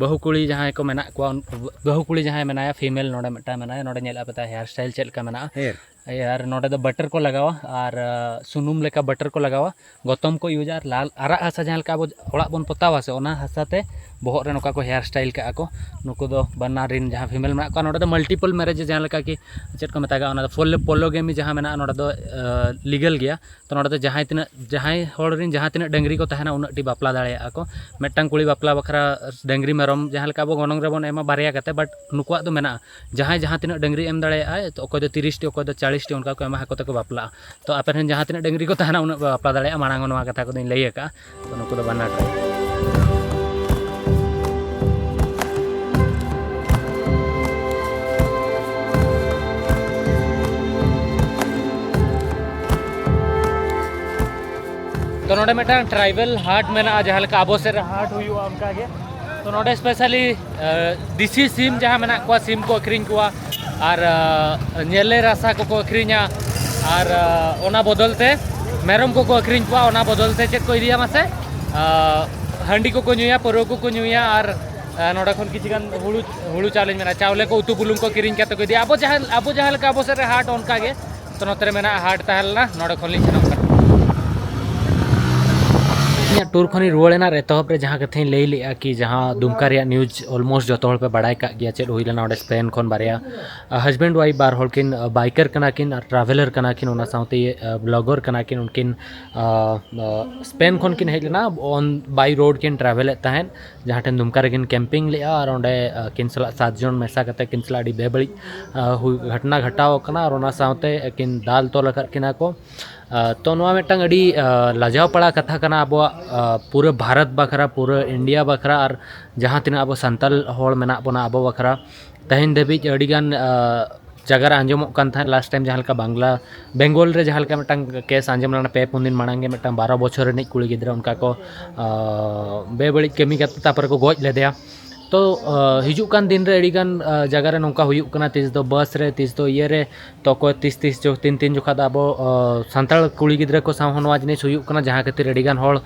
ᱵᱟᱹᱦᱩ ᱠᱩᱲᱤ ᱡᱟᱦᱟᱸᱭ ᱠᱚ ᱢᱮᱱᱟᱜ ᱠᱚᱣᱟ, ᱵᱟᱹᱦᱩ ᱠᱩᱲᱤ ᱡᱟᱦᱟᱸᱭ ᱢᱮᱱᱟᱭᱟ, ᱯᱷᱤᱢᱮᱞ ᱱᱚᱰᱮ ᱢᱤᱫᱴᱟᱝ ᱢᱮᱱᱟᱭᱟ, ᱱᱚᱰᱮ ᱧᱮᱞ ᱟᱯᱮ ᱛᱟᱭ ᱦᱮᱭᱟᱨ ᱥᱴᱟᱭᱤᱞ ᱪᱮᱫ ᱞᱮᱠᱟ ᱢᱮᱱᱟᱜᱼᱟ᱾ ᱟᱨ ᱱᱚᱰᱮ ᱫᱚ ᱵᱟᱴᱟᱨ ᱠᱚ ᱞᱟᱜᱟᱣᱟ, ᱟᱨ ᱥᱩᱱᱩᱢ ᱞᱮᱠᱟ ᱵᱟᱴᱟᱨ ᱠᱚ ᱞᱟᱜᱟᱣᱟ᱾ ᱜᱚᱛᱚᱢ ᱠᱚ ᱤᱭᱩᱡᱟ, ᱟᱨ ᱞᱟᱞ ᱟᱨᱟᱜ ᱦᱟᱥᱟ ᱡᱟᱦᱟᱸ ᱞᱮᱠᱟ ᱟᱵᱚ ᱚᱲᱟᱜ ᱵᱚᱱ ᱯᱚᱛᱟᱣᱟ ᱥᱮ, ᱚᱱᱟ ᱦᱟᱥᱟ ᱛᱮ ᱵᱚᱦᱚᱜ ᱨᱮ ᱱᱚᱝᱠᱟ ᱠᱚ ᱦᱮᱭᱟᱨ ᱥᱴᱟᱭᱤᱞ ᱠᱟᱜᱼᱟ ᱠᱚ᱾ ᱱᱩᱠᱩ ᱫᱚ ᱵᱟᱱᱟᱨ ᱨᱤᱱ ᱡᱟᱦᱟᱸ ᱯᱷᱤᱢᱮᱞ ᱢᱮᱱᱟᱜ ᱠᱚᱣᱟ, ᱱᱚᱰᱮ ᱫᱚ ᱢᱟᱞᱴᱤᱯᱚᱞ ᱢᱮᱨᱮᱡᱽ ᱡᱟᱦᱟᱸ ᱞᱮᱠᱟ ᱠᱤ ᱪᱮᱫ ᱠᱚ ᱢᱮᱛᱟᱜᱼᱟ, ᱚᱱᱟ ᱫᱚ ᱯᱚᱞᱚ-, ᱯᱚᱞᱚᱜᱮᱢᱤ ᱡᱟᱦᱟᱸ ᱢᱮᱱᱟᱜᱼᱟ, ᱱᱚᱰᱮ ᱫᱚ ᱞᱤᱜᱟᱞ ᱜᱮᱭᱟ᱾ ᱛᱚ ᱱᱚᱰᱮ ᱫᱚ ᱡᱟᱦᱟᱸᱭ ᱛᱤᱱᱟᱹᱜ, ᱡᱟᱦᱟᱸᱭ ᱦᱚᱲ ᱨᱤᱱ ᱡᱟᱦᱟᱸ ᱛᱤᱱᱟᱹᱜ ᱰᱟᱹᱝᱨᱤ ᱠᱚ ᱛᱟᱦᱮᱱᱟ, ᱩᱱᱟᱹᱜ ᱴᱤ ᱵᱟᱯᱞᱟ ᱫᱟᱲᱮᱭᱟᱜᱼᱟ ᱠᱚ᱾ ᱢᱤᱫᱴᱟᱝ ᱠᱩᱲᱤ ᱵᱟᱯᱞᱟ ᱵᱟᱠᱷᱨᱟ ᱰᱟᱹᱝᱨᱤ ᱢᱮᱨᱚᱢ ᱡᱟᱦᱟᱸ ᱞᱮᱠᱟ ᱟᱵᱚ ᱜᱚᱱᱚᱝ ᱨᱮᱵᱚᱱ ᱮᱢᱟ ᱵᱟᱨᱭᱟ ᱠᱟᱛᱮ, ᱵᱟᱴ ᱱᱩᱠᱩᱣᱟᱜ ᱫᱚ ᱢᱮᱱᱟᱜᱼᱟ, ᱡᱟᱦᱟᱸᱭ ᱡᱟᱦᱟᱸ ᱛᱤᱱᱟᱹᱜ ᱰᱟᱹᱝᱨᱤ ᱮᱢ ᱫᱟᱲᱮᱭᱟᱜᱼᱟᱭ, ᱛᱚ ᱚᱠᱚᱭ ᱫᱚ ᱛᱤᱨᱤᱥ ᱴᱤ, ᱚᱠᱚᱭ ᱫᱚ ᱪᱟᱞᱤᱥ ᱴᱤ, ᱚᱱᱠᱟ ᱠᱚ ᱮᱢᱟ, ᱟᱠᱚ ᱛᱮᱠᱚ ᱵᱟᱯᱞᱟᱜᱼᱟ᱾ ᱛᱚ ᱟᱯᱮ ᱴᱷᱮᱱ ᱡᱟᱦᱟᱸ ᱛᱤᱱᱟᱹᱜ ᱰᱟᱹᱝᱨᱤ ᱠᱚ ᱛᱟᱦᱮᱱᱟ, ᱩᱱᱟᱹᱜ ᱯᱮ ᱵᱟᱯᱞᱟ ᱫᱟᱲᱮᱭᱟᱜᱼᱟ᱾ ᱢᱟᱲᱟᱝ ᱦᱚᱸ ᱱᱚᱣᱟ ᱠᱟᱛᱷᱟ ᱠᱚᱫᱚᱧ ᱞᱟᱹᱭ ᱟᱠᱟᱫᱼᱟ᱾ ᱛᱚ ᱱᱩᱠᱩ ᱫᱚ ᱵᱟᱱᱟᱨ ᱴᱨᱟᱭᱤᱵᱽ᱾ ᱛᱚ ᱱᱚᱰᱮ ᱢᱤᱫᱴᱟᱝ ᱴᱨᱟᱭᱵᱟᱞ ᱦᱟᱴ ᱢᱮᱱᱟᱜᱼᱟ, ᱡᱟᱦᱟᱸ ᱞᱮᱠᱟ ᱟᱵᱚ ᱥᱮᱫ ᱨᱮ ᱦᱟᱴ ᱦᱩᱭᱩᱜᱼᱟ, ᱚᱱᱠᱟ ᱜᱮ᱾ ᱛᱚ ᱱᱚᱰᱮ ᱥᱯᱮᱥᱟᱞᱤ ᱫᱮᱥᱤ ᱥᱤᱢ ᱡᱟᱦᱟᱸ ᱢᱮᱱᱟᱜ ᱠᱚᱣᱟ, ᱥᱤᱢ ᱠᱚ ᱟᱹᱠᱷᱨᱤᱧ ᱠᱚᱣᱟ, ᱟᱨ ᱧᱮᱞᱮ ᱨᱟᱥᱟ ᱠᱚᱠᱚ ᱟᱹᱠᱷᱨᱤᱧᱟ, ᱟᱨ ᱚᱱᱟ ᱵᱚᱫᱚᱞ ᱛᱮ ᱢᱮᱨᱚᱢ ᱠᱚᱠᱚ ᱟᱹᱠᱷᱨᱤᱧ ᱠᱚᱣᱟ᱾ ᱚᱱᱟ ᱵᱚᱫᱚᱞ ᱛᱮ ᱪᱮᱫ ᱠᱚ ᱤᱫᱤᱭᱟ ᱢᱟᱥᱮ? ᱦᱟᱺᱰᱤ ᱠᱚᱠᱚ ᱧᱩᱭᱟ, ᱯᱟᱹᱣᱨᱟᱹ ᱠᱚᱠᱚ ᱧᱩᱭᱟ, ᱟᱨ ᱱᱚᱰᱮ ᱠᱷᱚᱱ ᱠᱤᱪᱷᱩ ᱜᱟᱱ ᱦᱩᱲᱩ, ᱦᱩᱲᱩ ᱪᱟᱣᱞᱮᱧ ᱢᱮᱱᱟ, ᱪᱟᱣᱞᱮ ᱠᱚ, ᱩᱛᱩ ᱵᱩᱞᱩᱝ ᱠᱚ ᱠᱤᱨᱤᱧ ᱠᱟᱛᱮ ᱠᱚ ᱤᱫᱤᱭᱟ᱾ ᱟᱵᱚ ᱡᱟᱦᱟᱸ, ᱟᱵᱚ ᱡᱟᱦᱟᱸ ᱞᱮᱠᱟ ᱟᱵᱚ ᱥᱮᱫ ᱨᱮ ᱦᱟᱴ, ᱚᱱᱠᱟ ᱜᱮ᱾ ᱛᱚ ᱱᱚᱛᱮ ᱨᱮ ᱢᱮᱱᱟᱜᱼᱟ ᱦᱟᱴ, ᱛᱟᱦᱮᱸ ᱞᱮᱱᱟ, ᱱᱚᱰᱮ ᱠᱷᱚᱱ ᱞᱤᱧ ᱥᱮᱱᱚᱜ ᱠᱟᱱᱟ᱾ ᱤᱧᱟᱹᱜ ᱴᱩᱨ ᱠᱷᱚᱱᱤᱧ ᱨᱩᱣᱟᱹᱲ ᱮᱱᱟ ᱟᱨ ᱮᱛᱚᱦᱚᱵ ᱨᱮ ᱡᱟᱦᱟᱸ ᱠᱟᱛᱷᱟᱧ ᱞᱟᱹᱭ ᱞᱮᱜᱼᱟ ᱠᱤ ᱡᱟᱦᱟᱸ ᱫᱩᱢᱠᱟ ᱨᱮᱭᱟᱜ ᱱᱤᱭᱩᱡᱽ ᱚᱞᱢᱳᱥᱴ ᱡᱚᱛᱚ ᱦᱚᱲ ᱯᱮ ᱵᱟᱲᱟᱭ ᱠᱟᱜ ᱜᱮᱭᱟ ᱪᱮᱫ ᱦᱩᱭ ᱞᱮᱱᱟ ᱚᱸᱰᱮ ᱥᱯᱮᱱ ᱠᱷᱚᱱ ᱵᱟᱨᱭᱟ ᱦᱟᱡᱵᱮᱱᱰ ᱣᱟᱭᱤᱯ ᱵᱟᱨ ᱦᱚᱲ ᱠᱤᱱ ᱵᱟᱭᱠᱟᱨ ᱠᱟᱱᱟ ᱠᱤᱱ ᱟᱨ ᱴᱨᱟᱵᱷᱮᱞᱟᱨ ᱠᱟᱱᱟ ᱠᱤᱱ, ᱚᱱᱟ ᱥᱟᱶᱛᱮ ᱵᱞᱚᱜᱟᱨ ᱠᱟᱱᱟ ᱠᱤᱱ᱾ ᱩᱱᱠᱤᱱ ᱥᱯᱮᱱ ᱠᱷᱚᱱ ᱠᱤᱱ ᱦᱮᱡ ᱞᱮᱱᱟ, ᱚᱱ ᱵᱟᱭ ᱨᱳᱰ ᱠᱤᱱ ᱴᱨᱟᱵᱷᱮᱞᱮᱫ ᱛᱟᱦᱮᱸᱫ, ᱡᱟᱦᱟᱸ ᱴᱷᱮᱱ ᱫᱩᱢᱠᱟ ᱨᱮᱠᱤᱱ ᱠᱮᱢᱯᱤᱝ ᱞᱮᱜᱼᱟ ᱟᱨ ᱚᱸᱰᱮ ᱠᱤᱱ ᱥᱟᱞᱟᱜ ᱥᱟᱛ ᱡᱚᱱ ᱢᱮᱥᱟ ᱠᱟᱛᱮ ᱠᱤᱱ ᱥᱟᱞᱟᱜ ᱟᱹᱰᱤ ᱵᱮᱵᱟᱹᱲᱤᱡ ᱦᱩᱭ ᱜᱷᱚᱴᱚᱱᱟ ᱜᱷᱟᱴᱟᱣ ᱟᱠᱟᱱᱟ ᱟᱨ ᱚᱱᱟ ᱥᱟᱶᱛᱮ ᱠᱤᱱ ᱫᱟᱞ ᱛᱚᱞ ᱟᱠᱟᱫ ᱠᱤᱱᱟ ᱠᱚ᱾ ᱛᱚ ᱱᱚᱣᱟ ᱢᱤᱫᱴᱟᱝ ᱟᱹᱰᱤ ᱞᱟᱡᱟᱣ ᱯᱟᱲᱟ ᱠᱟᱛᱷᱟ ᱠᱟᱱᱟ ᱟᱵᱚᱣᱟᱜ ᱯᱩᱨᱟᱹ ᱵᱷᱟᱨᱚᱛ ᱵᱟᱠᱷᱨᱟ, ᱯᱩᱨᱟᱹ ᱤᱱᱰᱤᱭᱟ ᱵᱟᱠᱷᱨᱟ ᱟᱨ ᱡᱟᱦᱟᱸ ᱛᱤᱱᱟᱹᱜ ᱟᱵᱚ ᱥᱟᱱᱛᱟᱲ ᱦᱚᱲ ᱢᱮᱱᱟᱜ ᱵᱚᱱᱟ ᱟᱵᱚ ᱵᱟᱠᱷᱨᱟ᱾ ᱛᱮᱦᱮᱧ ᱫᱷᱟᱹᱵᱤᱡ ᱟᱹᱰᱤᱜᱟᱱ ᱡᱟᱭᱜᱟ ᱨᱮ ᱟᱸᱡᱚᱢᱚᱜ ᱠᱟᱱ ᱛᱟᱦᱮᱸᱫ ᱞᱟᱥᱴ ᱴᱟᱭᱤᱢ ᱡᱟᱦᱟᱸ ᱞᱮᱠᱟ ᱵᱟᱝᱞᱟ ᱵᱮᱝᱜᱚᱞ ᱨᱮ ᱡᱟᱦᱟᱸ ᱞᱮᱠᱟ ᱢᱤᱫᱴᱟᱝ ᱠᱮᱥ ᱟᱸᱡᱚᱢ ᱞᱮᱱᱟ ᱯᱮ ᱯᱩᱱ ᱫᱤᱱ ᱢᱟᱲᱟᱝ ᱜᱮ, ᱢᱤᱫᱴᱟᱝ ᱵᱟᱨᱚ ᱵᱚᱪᱷᱚᱨ ᱨᱤᱱᱤᱡ ᱠᱩᱲᱤ ᱜᱤᱫᱽᱨᱟᱹ ᱚᱱᱠᱟ ᱠᱚ ᱵᱮᱵᱟᱹᱲᱤᱡ ᱠᱟᱹᱢᱤ ᱠᱟᱛᱮ ᱛᱟᱨᱯᱚᱨᱮ ᱠᱚ ᱜᱚᱡ ᱞᱮᱫᱮᱭᱟ᱾ ᱛᱚ ᱦᱤᱡᱩᱜ ᱠᱟᱱ ᱫᱤᱱ ᱨᱮ ᱟᱹᱰᱤᱜᱟᱱ ᱡᱟᱭᱜᱟ ᱨᱮ ᱱᱚᱝᱠᱟ ᱦᱩᱭᱩᱜ ᱠᱟᱱᱟ, ᱛᱤᱥ ᱫᱚ ᱵᱟᱥ ᱨᱮ, ᱛᱤᱥ ᱫᱚ ᱤᱭᱟᱹ ᱨᱮ, ᱛᱚ ᱚᱠᱚᱭ ᱛᱤᱥ ᱛᱤᱥ ᱡᱚ ᱛᱤᱱ ᱛᱤᱱ ᱡᱚᱠᱷᱟ ᱫᱚ ᱟᱵᱚ ᱥᱟᱱᱛᱟᱲ ᱠᱩᱲᱤ ᱜᱤᱫᱽᱨᱟᱹ ᱠᱚ ᱥᱟᱶ ᱦᱚᱸ ᱱᱚᱣᱟ ᱡᱤᱱᱤᱥ ᱦᱩᱭᱩᱜ ᱠᱟᱱᱟ, ᱡᱟᱦᱟᱸ ᱠᱷᱟᱹᱛᱤᱨ ᱟᱹᱰᱤᱜᱟᱱ ᱦᱚᱲ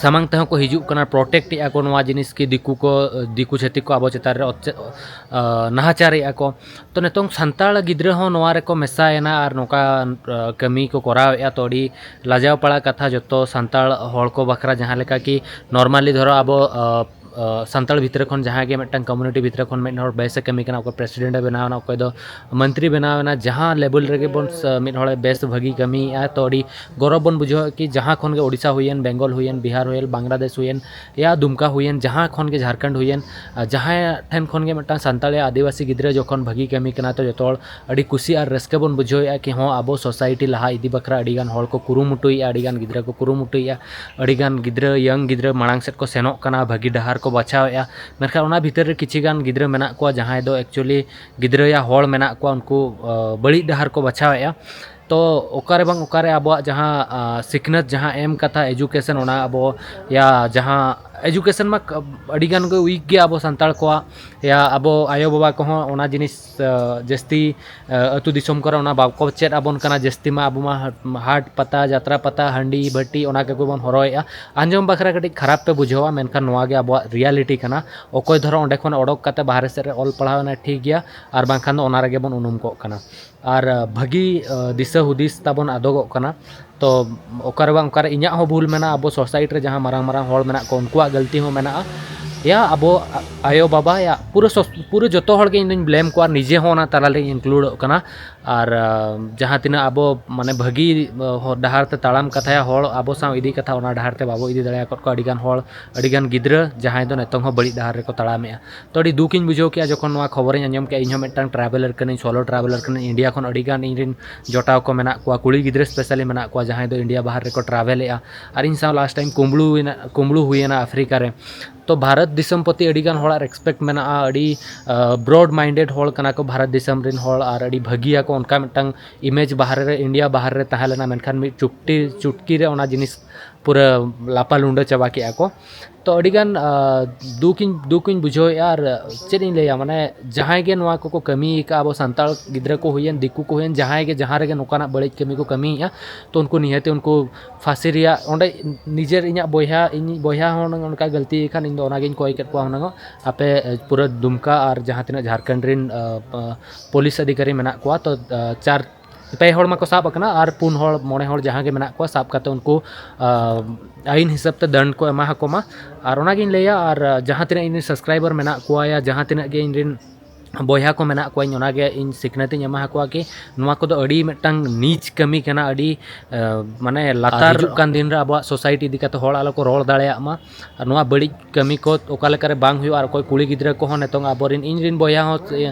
ᱥᱟᱢᱟᱝ ᱛᱮᱦᱚᱸ ᱠᱚ ᱦᱤᱡᱩᱜ ᱠᱟᱱᱟ, ᱯᱨᱚᱴᱮᱠᱴ ᱮᱫᱼᱟ ᱠᱚ ᱱᱚᱣᱟ ᱡᱤᱱᱤᱥ ᱠᱤ ᱫᱤᱠᱩ ᱠᱚ, ᱫᱤᱠᱩ ᱪᱷᱟᱹᱛᱤᱠ ᱠᱚ ᱟᱵᱚ ᱪᱮᱛᱟᱱ ᱨᱮ ᱱᱟᱦᱟᱪᱟᱨᱮᱫᱼᱟ ᱠᱚ᱾ ᱛᱚ ᱱᱤᱛᱚᱝ ᱥᱟᱱᱛᱟᱲ ᱜᱤᱫᱽᱨᱟᱹ ᱦᱚᱸ ᱱᱚᱣᱟ ᱨᱮᱠᱚ ᱢᱮᱥᱟᱭᱮᱱᱟ ᱟᱨ ᱱᱚᱝᱠᱟ ᱠᱟᱹᱢᱤ ᱠᱚ ᱠᱚᱨᱟᱣᱮᱫᱼᱟ᱾ ᱛᱚ ᱟᱹᱰᱤ ᱞᱟᱡᱟᱣ ᱯᱟᱲᱟ ᱠᱟᱛᱷᱟ ᱡᱚᱛᱚ ᱥᱟᱱᱛᱟᱲ ᱦᱚᱲ ᱠᱚ ᱵᱟᱠᱷᱨᱟ, ᱡᱟᱦᱟᱸ ᱞᱮᱠᱟ ᱠᱤ ᱱᱚᱨᱢᱟᱞᱤ ᱫᱷᱚᱨᱚ ᱟᱵᱚ ᱥᱟᱱᱛᱟᱲ ᱵᱷᱤᱛᱨᱤ ᱠᱷᱚᱱ ᱡᱟᱦᱟᱸᱭ ᱜᱮ ᱢᱤᱫᱴᱟᱝ ᱠᱚᱢᱤᱭᱩᱱᱤᱴᱤ ᱵᱷᱤᱛᱨᱤ ᱠᱷᱚᱱ ᱢᱤᱫ ᱦᱚᱲ ᱵᱮᱥ ᱮ ᱠᱟᱹᱢᱤ ᱠᱟᱱᱟ, ᱚᱠᱚᱭ ᱯᱨᱮᱥᱤᱰᱮᱱᱴ ᱮ ᱵᱮᱱᱟᱣ ᱮᱱᱟ, ᱚᱠᱚᱭ ᱫᱚ ᱢᱚᱱᱛᱨᱤ ᱵᱮᱱᱟᱣ ᱮᱱᱟ, ᱡᱟᱦᱟᱸ ᱞᱮᱵᱮᱞ ᱨᱮᱜᱮ ᱵᱚᱱ ᱢᱤᱫ ᱦᱚᱲᱮ ᱵᱮᱥ ᱵᱷᱟᱹᱜᱤ ᱠᱟᱹᱢᱤᱭᱮᱫᱼᱟ, ᱛᱚ ᱟᱹᱰᱤ ᱜᱚᱨᱚᱵᱽ ᱵᱚᱱ ᱵᱩᱡᱷᱟᱹᱣᱟ ᱠᱤ ᱡᱟᱦᱟᱸ ᱠᱷᱚᱱ ᱜᱮ ᱳᱰᱤᱥᱟ ᱦᱩᱭᱮᱱ, ᱵᱮᱝᱜᱚᱞ ᱦᱩᱭᱮᱱ, ᱵᱤᱦᱟᱨ ᱦᱩᱭᱮᱱ, ᱵᱟᱝᱞᱟᱫᱮᱥ ᱦᱩᱭᱮᱱ, ᱭᱟ ᱫᱩᱢᱠᱟ ᱦᱩᱭᱮᱱ, ᱡᱟᱦᱟᱸ ᱠᱷᱚᱱ ᱜᱮ ᱡᱷᱟᱲᱠᱷᱚᱸᱰ ᱦᱩᱭᱮᱱ, ᱡᱟᱦᱟᱸᱭ ᱴᱷᱮᱱ ᱠᱷᱚᱱ ᱜᱮ ᱢᱤᱫᱴᱟᱝ ᱥᱟᱱᱛᱟᱲᱤ ᱟᱹᱫᱤᱵᱟᱹᱥᱤ ᱜᱤᱫᱽᱨᱟᱹ ᱡᱚᱠᱷᱚᱱ ᱵᱷᱟᱹᱜᱤ ᱠᱟᱹᱢᱤ ᱠᱟᱱᱟ, ᱛᱚ ᱡᱚᱛᱚ ᱦᱚᱲ ᱟᱹᱰᱤ ᱠᱩᱥᱤ ᱟᱨ ᱨᱟᱹᱥᱠᱟᱹ ᱵᱚᱱ ᱵᱩᱡᱷᱟᱹᱣᱮᱫᱼᱟ ᱠᱤ ᱦᱚᱸ ᱟᱵᱚ ᱥᱳᱥᱟᱭᱴᱤ ᱞᱟᱦᱟ ᱤᱫᱤ ᱵᱟᱠᱷᱨᱟ ᱟᱹᱰᱤᱜᱟᱱ ᱦᱚᱲ ᱠᱚ ᱠᱩᱨᱩᱢᱩᱴᱩᱭᱮᱫᱼᱟ, ᱟᱹᱰᱤᱜᱟᱱ ᱜᱤᱫᱽᱨᱟᱹ ᱠᱚ ᱠᱩᱨᱩᱢᱩᱴᱩᱭᱮᱫᱼᱟ, ᱟᱹᱰᱤᱜᱟᱱ ᱜᱤᱫᱽᱨᱟᱹ, ᱭᱚᱝ ᱜᱤᱫᱽᱨᱟᱹ ᱢᱟᱲᱟᱝ ᱥᱮᱫ ᱠᱚ ᱥᱮᱱᱚᱜ ᱠᱟᱱᱟ, ᱵᱷᱟᱹᱜᱤ ᱰᱟᱦᱟᱨ ᱠᱚ ᱵᱟᱪᱷᱟᱣᱮᱫᱼᱟ᱾ ᱢᱮᱱᱠᱷᱟᱱ ᱚᱱᱟ ᱵᱷᱤᱛᱤᱨ ᱨᱮ ᱠᱤᱪᱷᱤ ᱜᱟᱱ ᱜᱤᱫᱽᱨᱟᱹ ᱢᱮᱱᱟᱜ ᱠᱚᱣᱟ ᱡᱟᱦᱟᱸᱭ ᱫᱚ ᱮᱠᱪᱩᱭᱮᱞᱤ ᱜᱤᱫᱽᱨᱟᱹᱭᱟ ᱦᱚᱲ ᱢᱮᱱᱟᱜ ᱠᱚᱣᱟ, ᱩᱱᱠᱩ ᱵᱟᱹᱲᱤᱡ ᱰᱟᱦᱟᱨ ᱠᱚ ᱵᱟᱪᱷᱟᱣᱮᱫᱼᱟ᱾ ᱛᱚ ᱚᱠᱟᱨᱮ ᱵᱟᱝ ᱚᱠᱟᱨᱮ ᱟᱵᱚᱣᱟᱜ ᱡᱟᱦᱟᱸ ᱥᱤᱠᱷᱱᱟᱹᱛ ᱡᱟᱦᱟᱸ ᱮᱢ ᱠᱟᱛᱷᱟ, ᱮᱡᱩᱠᱮᱥᱚᱱ, ᱚᱱᱟ ᱟᱵᱚ ᱭᱟ ᱡᱟᱦᱟᱸ ᱮᱡᱩᱠᱮᱥᱚᱱ ᱢᱟ ᱟᱹᱰᱤ ᱜᱟᱱ ᱜᱮ ᱩᱭᱤᱠ ᱜᱮᱭᱟ ᱟᱵᱚ ᱥᱟᱱᱛᱟᱲ ᱠᱚᱣᱟᱜ᱾ ᱭᱟ ᱟᱵᱚ ᱟᱭᱳᱼᱵᱟᱵᱟ ᱠᱚᱦᱚᱸ ᱚᱱᱟ ᱡᱤᱱᱤᱥ ᱡᱟᱹᱥᱛᱤ ᱟᱹᱛᱩ ᱫᱤᱥᱚᱢ ᱠᱚᱨᱮ ᱚᱱᱟ ᱵᱟᱠᱚ ᱪᱮᱫ ᱟᱵᱚᱱ ᱠᱟᱱᱟ᱾ ᱡᱟᱹᱥᱛᱤ ᱢᱟ ᱟᱵᱚ ᱢᱟ ᱦᱟᱴ ᱯᱟᱛᱟ, ᱡᱟᱛᱨᱟ ᱯᱟᱛᱟ, ᱦᱟᱺᱰᱤ ᱵᱷᱟᱹᱴᱤ, ᱚᱱᱟ ᱠᱚᱜᱮ ᱵᱚᱱ ᱦᱚᱨᱚᱭᱮᱫᱼᱟ᱾ ᱟᱸᱡᱚᱢ ᱵᱟᱠᱷᱨᱟ ᱠᱟᱹᱴᱤᱡ ᱠᱷᱟᱨᱟᱯ ᱯᱮ ᱵᱩᱡᱷᱟᱹᱣᱟ, ᱢᱮᱱᱠᱷᱟᱱ ᱱᱚᱣᱟ ᱜᱮ ᱟᱵᱚᱣᱟᱜ ᱨᱤᱭᱟᱞᱤᱴᱤ ᱠᱟᱱᱟ᱾ ᱚᱠᱚᱭ ᱫᱷᱚᱨᱚ ᱚᱸᱰᱮ ᱠᱷᱚᱱ ᱚᱰᱚᱠ ᱠᱟᱛᱮ ᱵᱟᱦᱨᱮ ᱥᱮᱫ ᱨᱮ ᱚᱞ ᱯᱟᱲᱦᱟᱣ ᱮᱱᱟᱭ, ᱴᱷᱤᱠ ᱜᱮᱭᱟ, ᱟᱨ ᱵᱟᱝᱠᱷᱟᱱ ᱫᱚ ᱚᱱᱟ ᱨᱮᱜᱮ ᱵᱚᱱ ᱩᱱᱩᱢ ᱠᱚᱜ ᱠᱟᱱᱟ᱾ ᱟᱨ ᱵᱷᱟᱹᱜᱤ ᱫᱤᱥᱟᱹ ᱦᱩᱫᱤᱥ ᱛᱟᱵᱚᱱ ᱟᱫᱚᱜᱚᱜ ᱠᱟᱱᱟ᱾ ᱛᱚ ᱚᱠᱟᱨᱮ ᱵᱟᱝ ᱚᱠᱟᱨᱮ ᱤᱧᱟᱹᱜ ᱦᱚᱸ ᱵᱷᱩᱞ ᱢᱮᱱᱟᱜᱼᱟ, ᱟᱵᱚ ᱥᱳᱥᱟᱭᱴᱤ ᱨᱮ ᱡᱟᱦᱟᱸ ᱢᱟᱨᱟᱝ ᱢᱟᱨᱟᱝ ᱦᱚᱲ ᱢᱮᱱᱟᱜ ᱠᱚᱣᱟ, ᱩᱱᱠᱩᱣᱟᱜ ᱜᱟᱹᱞᱛᱤ ᱦᱚᱸ ᱢᱮᱱᱟᱜᱼᱟ᱾ ᱭᱟ ᱟᱵᱚ ᱟᱭᱳᱼᱵᱟᱵᱟ ᱭᱟ ᱯᱩᱨᱟᱹ ᱥᱚᱥ- ᱯᱩᱨᱟᱹ ᱡᱚᱛᱚ ᱦᱚᱲ ᱜᱮ ᱤᱧ ᱫᱚᱧ ᱵᱞᱮᱢ ᱠᱚᱣᱟ, ᱱᱤᱡᱮ ᱦᱚᱸ ᱚᱱᱟ ᱛᱟᱞᱟᱨᱮᱧ ᱤᱱᱠᱞᱩᱰᱚᱜ ᱠᱟᱱᱟ᱾ ᱟᱨ ᱡᱟᱦᱟᱸ ᱛᱤᱱᱟᱹᱜ ᱟᱵᱚ ᱢᱟᱱᱮ ᱵᱷᱟᱹᱜᱤ ᱰᱟᱦᱟᱨ ᱛᱮ ᱛᱟᱲᱟᱢ ᱠᱟᱛᱷᱟᱭᱟ ᱦᱚᱲ ᱟᱵᱚ ᱥᱟᱶ ᱤᱫᱤ ᱠᱟᱛᱷᱟ, ᱚᱱᱟ ᱰᱟᱦᱟᱨ ᱛᱮ ᱵᱟᱵᱚ ᱤᱫᱤ ᱫᱟᱲᱮ ᱟᱠᱟᱫ ᱠᱚᱣᱟ᱾ ᱟᱹᱰᱤᱜᱟᱱ ᱦᱚᱲ, ᱟᱹᱰᱤᱜᱟᱱ ᱜᱤᱫᱽᱨᱟᱹ ᱡᱟᱦᱟᱸᱭ ᱫᱚ ᱱᱤᱛᱚᱝ ᱦᱚᱸ ᱵᱟᱹᱲᱤᱡ ᱰᱟᱦᱟᱨ ᱨᱮᱠᱚ ᱛᱟᱲᱟᱢᱮᱜᱼᱟ᱾ ᱛᱚ ᱟᱹᱰᱤ ᱫᱩᱠ ᱤᱧ ᱵᱩᱡᱷᱟᱹᱣ ᱠᱮᱜᱼᱟ ᱡᱚᱠᱷᱚᱱ ᱱᱚᱣᱟ ᱠᱷᱚᱵᱚᱨᱤᱧ ᱟᱸᱡᱚᱢ ᱠᱮᱜᱼᱟ᱾ ᱤᱧ ᱦᱚᱸ ᱢᱤᱫᱴᱟᱝ ᱴᱨᱟᱵᱷᱮᱞᱟᱨ ᱠᱟᱹᱱᱟᱹᱧ, ᱥᱳᱞᱳ ᱴᱨᱟᱵᱷᱮᱞᱟᱨ ᱠᱟᱹᱱᱟᱹᱧ᱾ ᱤᱱᱰᱤᱭᱟ ᱠᱷᱚᱱ ᱟᱹᱰᱤᱜᱟᱱ ᱤᱧ ᱨᱮᱱ ᱡᱚᱴᱟᱣ ᱠᱚ ᱢᱮᱱᱟᱜ ᱠᱚᱣᱟ, ᱠᱩᱲᱤ ᱜᱤᱫᱽᱨᱟᱹ ᱥᱯᱮᱥᱟᱞᱤ ᱢᱮᱱᱟᱜ ᱠᱚᱣᱟ, ᱡᱟᱦᱟᱸᱭ ᱫᱚ ᱤᱱᱰᱤᱭᱟ ᱵᱟᱦᱟᱨ ᱨᱮᱠᱚ ᱴᱨᱟᱵᱷᱮᱞᱮᱜᱼᱟ᱾ ᱟᱨ ᱤᱧ ᱥᱟᱶ ᱞᱟᱥᱴ ᱴᱟᱭᱤᱢ ᱠᱩᱢᱵᱽᱲᱩ ᱦᱩᱭᱮᱱᱟ, ᱠᱩᱢᱵᱽᱲᱩ ᱦᱩᱭᱮᱱᱟ ᱟᱯᱷᱨᱤᱠᱟ ᱨᱮ᱾ ᱛᱚ ᱵᱷᱟᱨᱚᱛ ᱫᱤᱥᱚᱢ ᱯᱨᱚᱛᱤ ᱟᱹᱰᱤᱜᱟᱱ ᱦᱚᱲᱟᱜ ᱨᱮᱥᱯᱮᱠᱴ ᱢᱮᱱᱟᱜᱼᱟ, ᱟᱹᱰᱤ ᱵᱨᱚᱰ ᱢᱟᱭᱤᱱᱰᱮᱰ ᱦᱚᱲ ᱠᱟᱱᱟ ᱠᱚ ᱵᱷᱟᱨᱚᱛ ᱫᱤᱥᱚᱢ ᱨᱮᱱ ᱦᱚᱲ, ᱟᱨ ᱟᱹᱰᱤ ᱵᱷᱟᱹᱜᱤᱭᱟᱠᱚ᱾ ᱚᱱᱠᱟ ᱢᱤᱫᱴᱟᱝ ᱤᱢᱮᱡᱽ ᱵᱟᱦᱨᱮ ᱨᱮ, ᱤᱱᱰᱤᱭᱟ ᱵᱟᱦᱨᱮ ᱨᱮ ᱛᱟᱦᱮᱸ ᱞᱮᱱᱟ, ᱢᱮᱱᱠᱷᱟᱱ ᱢᱤᱫ ᱪᱩᱴᱠᱤ ᱪᱩᱴᱠᱤ ᱨᱮ ᱚᱱᱟ ᱡᱤᱱᱤᱥ ᱯᱩᱨᱟᱹ ᱞᱟᱯᱟ ᱞᱩᱸᱰᱟᱹ ᱪᱟᱵᱟ ᱠᱮᱜᱼᱟ ᱠᱚ᱾ ᱛᱚ ᱟᱹᱰᱤᱜᱟᱱ ᱫᱩᱠᱤᱧ ᱫᱩᱠᱤᱧ ᱵᱩᱡᱷᱟᱹᱣᱮᱫᱼᱟ᱾ ᱟᱨ ᱪᱮᱫ ᱤᱧ ᱞᱟᱹᱭᱟ, ᱢᱟᱱᱮ ᱡᱟᱦᱟᱸᱭ ᱜᱮ ᱱᱚᱣᱟ ᱠᱚᱠᱚ ᱠᱟᱹᱢᱤ ᱟᱠᱟᱫᱼᱟ, ᱟᱵᱚ ᱥᱟᱱᱛᱟᱲ ᱜᱤᱫᱽᱨᱟᱹ ᱠᱚ ᱦᱩᱭᱮᱱ, ᱫᱤᱠᱩ ᱠᱚ ᱦᱩᱭᱮᱱ, ᱡᱟᱦᱟᱸᱭ ᱜᱮ ᱡᱟᱦᱟᱸ ᱨᱮᱜᱮ ᱱᱚᱝᱠᱟᱱᱟᱜ ᱵᱟᱹᱲᱤᱡ ᱠᱟᱹᱢᱤ ᱠᱚ ᱠᱟᱹᱢᱤᱭᱮᱫᱼᱟ, ᱛᱚ ᱩᱱᱠᱩ ᱱᱤᱦᱟᱹᱛᱤ ᱩᱱᱠᱩ ᱯᱷᱟᱸᱥᱤ ᱨᱮᱭᱟᱜ ᱚᱸᱰᱮ ᱱᱤᱡᱮᱨ ᱤᱧᱟᱹᱜ ᱵᱚᱭᱦᱟ, ᱤᱧᱤᱡ ᱵᱚᱭᱦᱟ ᱦᱚᱸ ᱚᱱᱠᱟ ᱜᱟᱹᱞᱛᱤ ᱠᱷᱟᱱ ᱤᱧ ᱫᱚ ᱚᱱᱟᱜᱤᱧ ᱠᱚᱭ ᱠᱮᱫ ᱠᱚᱣᱟ ᱦᱩᱱᱟᱹᱝ᱾ ᱟᱯᱮ ᱯᱩᱨᱟᱹ ᱫᱩᱢᱠᱟ ᱟᱨ ᱡᱟᱦᱟᱸ ᱛᱤᱱᱟᱹᱜ ᱡᱷᱟᱲᱠᱷᱚᱸᱰ ᱨᱮᱱ ᱯᱩᱞᱤᱥ ᱚᱫᱷᱤᱠᱟᱨᱤ ᱢᱮᱱᱟᱜ ᱠᱚᱣᱟ, ᱛᱚ ᱪᱟᱨ ᱯᱮ ᱦᱚᱲ ᱢᱟᱠᱚ ᱥᱟᱵ ᱟᱠᱟᱱᱟ ᱟᱨ ᱯᱩᱱ ᱦᱚᱲ ᱢᱚᱬᱮ ᱦᱚᱲ ᱡᱟᱦᱟᱸ ᱜᱮ ᱢᱮᱱᱟᱜ ᱠᱚᱣᱟ ᱥᱟᱵ ᱠᱟᱛᱮ ᱩᱱᱠᱩ ᱟᱹᱭᱤᱱ ᱦᱤᱥᱟᱹᱵ ᱛᱮ ᱫᱟᱱᱰ ᱠᱚ ᱮᱢᱟ ᱟᱠᱚ ᱢᱟ᱾ ᱟᱨ ᱚᱱᱟᱜᱤᱧ ᱞᱟᱹᱭᱟ, ᱟᱨ ᱡᱟᱦᱟᱸ ᱛᱤᱱᱟᱹᱜ ᱤᱧ ᱨᱮᱱ ᱥᱟᱵᱥᱠᱨᱟᱭᱵᱟᱨ ᱢᱮᱱᱟᱜ ᱠᱚᱣᱟ ᱭᱟ ᱡᱟᱦᱟᱸ ᱛᱤᱱᱟᱹᱜ ᱜᱮ ᱤᱧ ᱨᱮᱱ ᱵᱚᱭᱦᱟ ᱠᱚ ᱢᱮᱱᱟᱜ ᱠᱚᱣᱟ, ᱤᱧ ᱚᱱᱟᱜᱮ ᱤᱧ ᱥᱤᱠᱷᱱᱟᱹᱛ ᱤᱧ ᱮᱢᱟ ᱟᱠᱚᱣᱟ ᱠᱤ ᱱᱚᱣᱟ ᱠᱚᱫᱚ ᱟᱹᱰᱤ ᱢᱤᱫᱴᱟᱝ ᱱᱤᱪ ᱠᱟᱹᱢᱤ ᱠᱟᱱᱟ, ᱟᱹᱰᱤ ᱢᱟᱱᱮ ᱞᱟᱛᱟᱨ᱾ ᱦᱤᱡᱩᱜ ᱠᱟᱱ ᱫᱤᱱ ᱨᱮ ᱟᱵᱚᱣᱟᱜ ᱥᱳᱥᱟᱭᱴᱤ ᱤᱫᱤ ᱠᱟᱛᱮ ᱦᱚᱲ ᱟᱞᱚ ᱠᱚ ᱨᱚᱲ ᱫᱟᱲᱮᱭᱟᱜ ᱢᱟ᱾ ᱟᱨ ᱱᱚᱣᱟ ᱵᱟᱹᱲᱤᱡ ᱠᱟᱹᱢᱤ ᱠᱚ ᱚᱠᱟ ᱞᱮᱠᱟᱨᱮ ᱵᱟᱝ ᱦᱩᱭᱩᱜᱼᱟ᱾ ᱟᱨ ᱚᱠᱚᱭ ᱠᱩᱲᱤ ᱜᱤᱫᱽᱨᱟᱹ ᱠᱚᱦᱚᱸ ᱱᱤᱛᱚᱝ ᱟᱵᱚᱨᱮᱱ, ᱤᱧ ᱨᱮᱱ ᱵᱚᱭᱦᱟ ᱦᱚᱸ,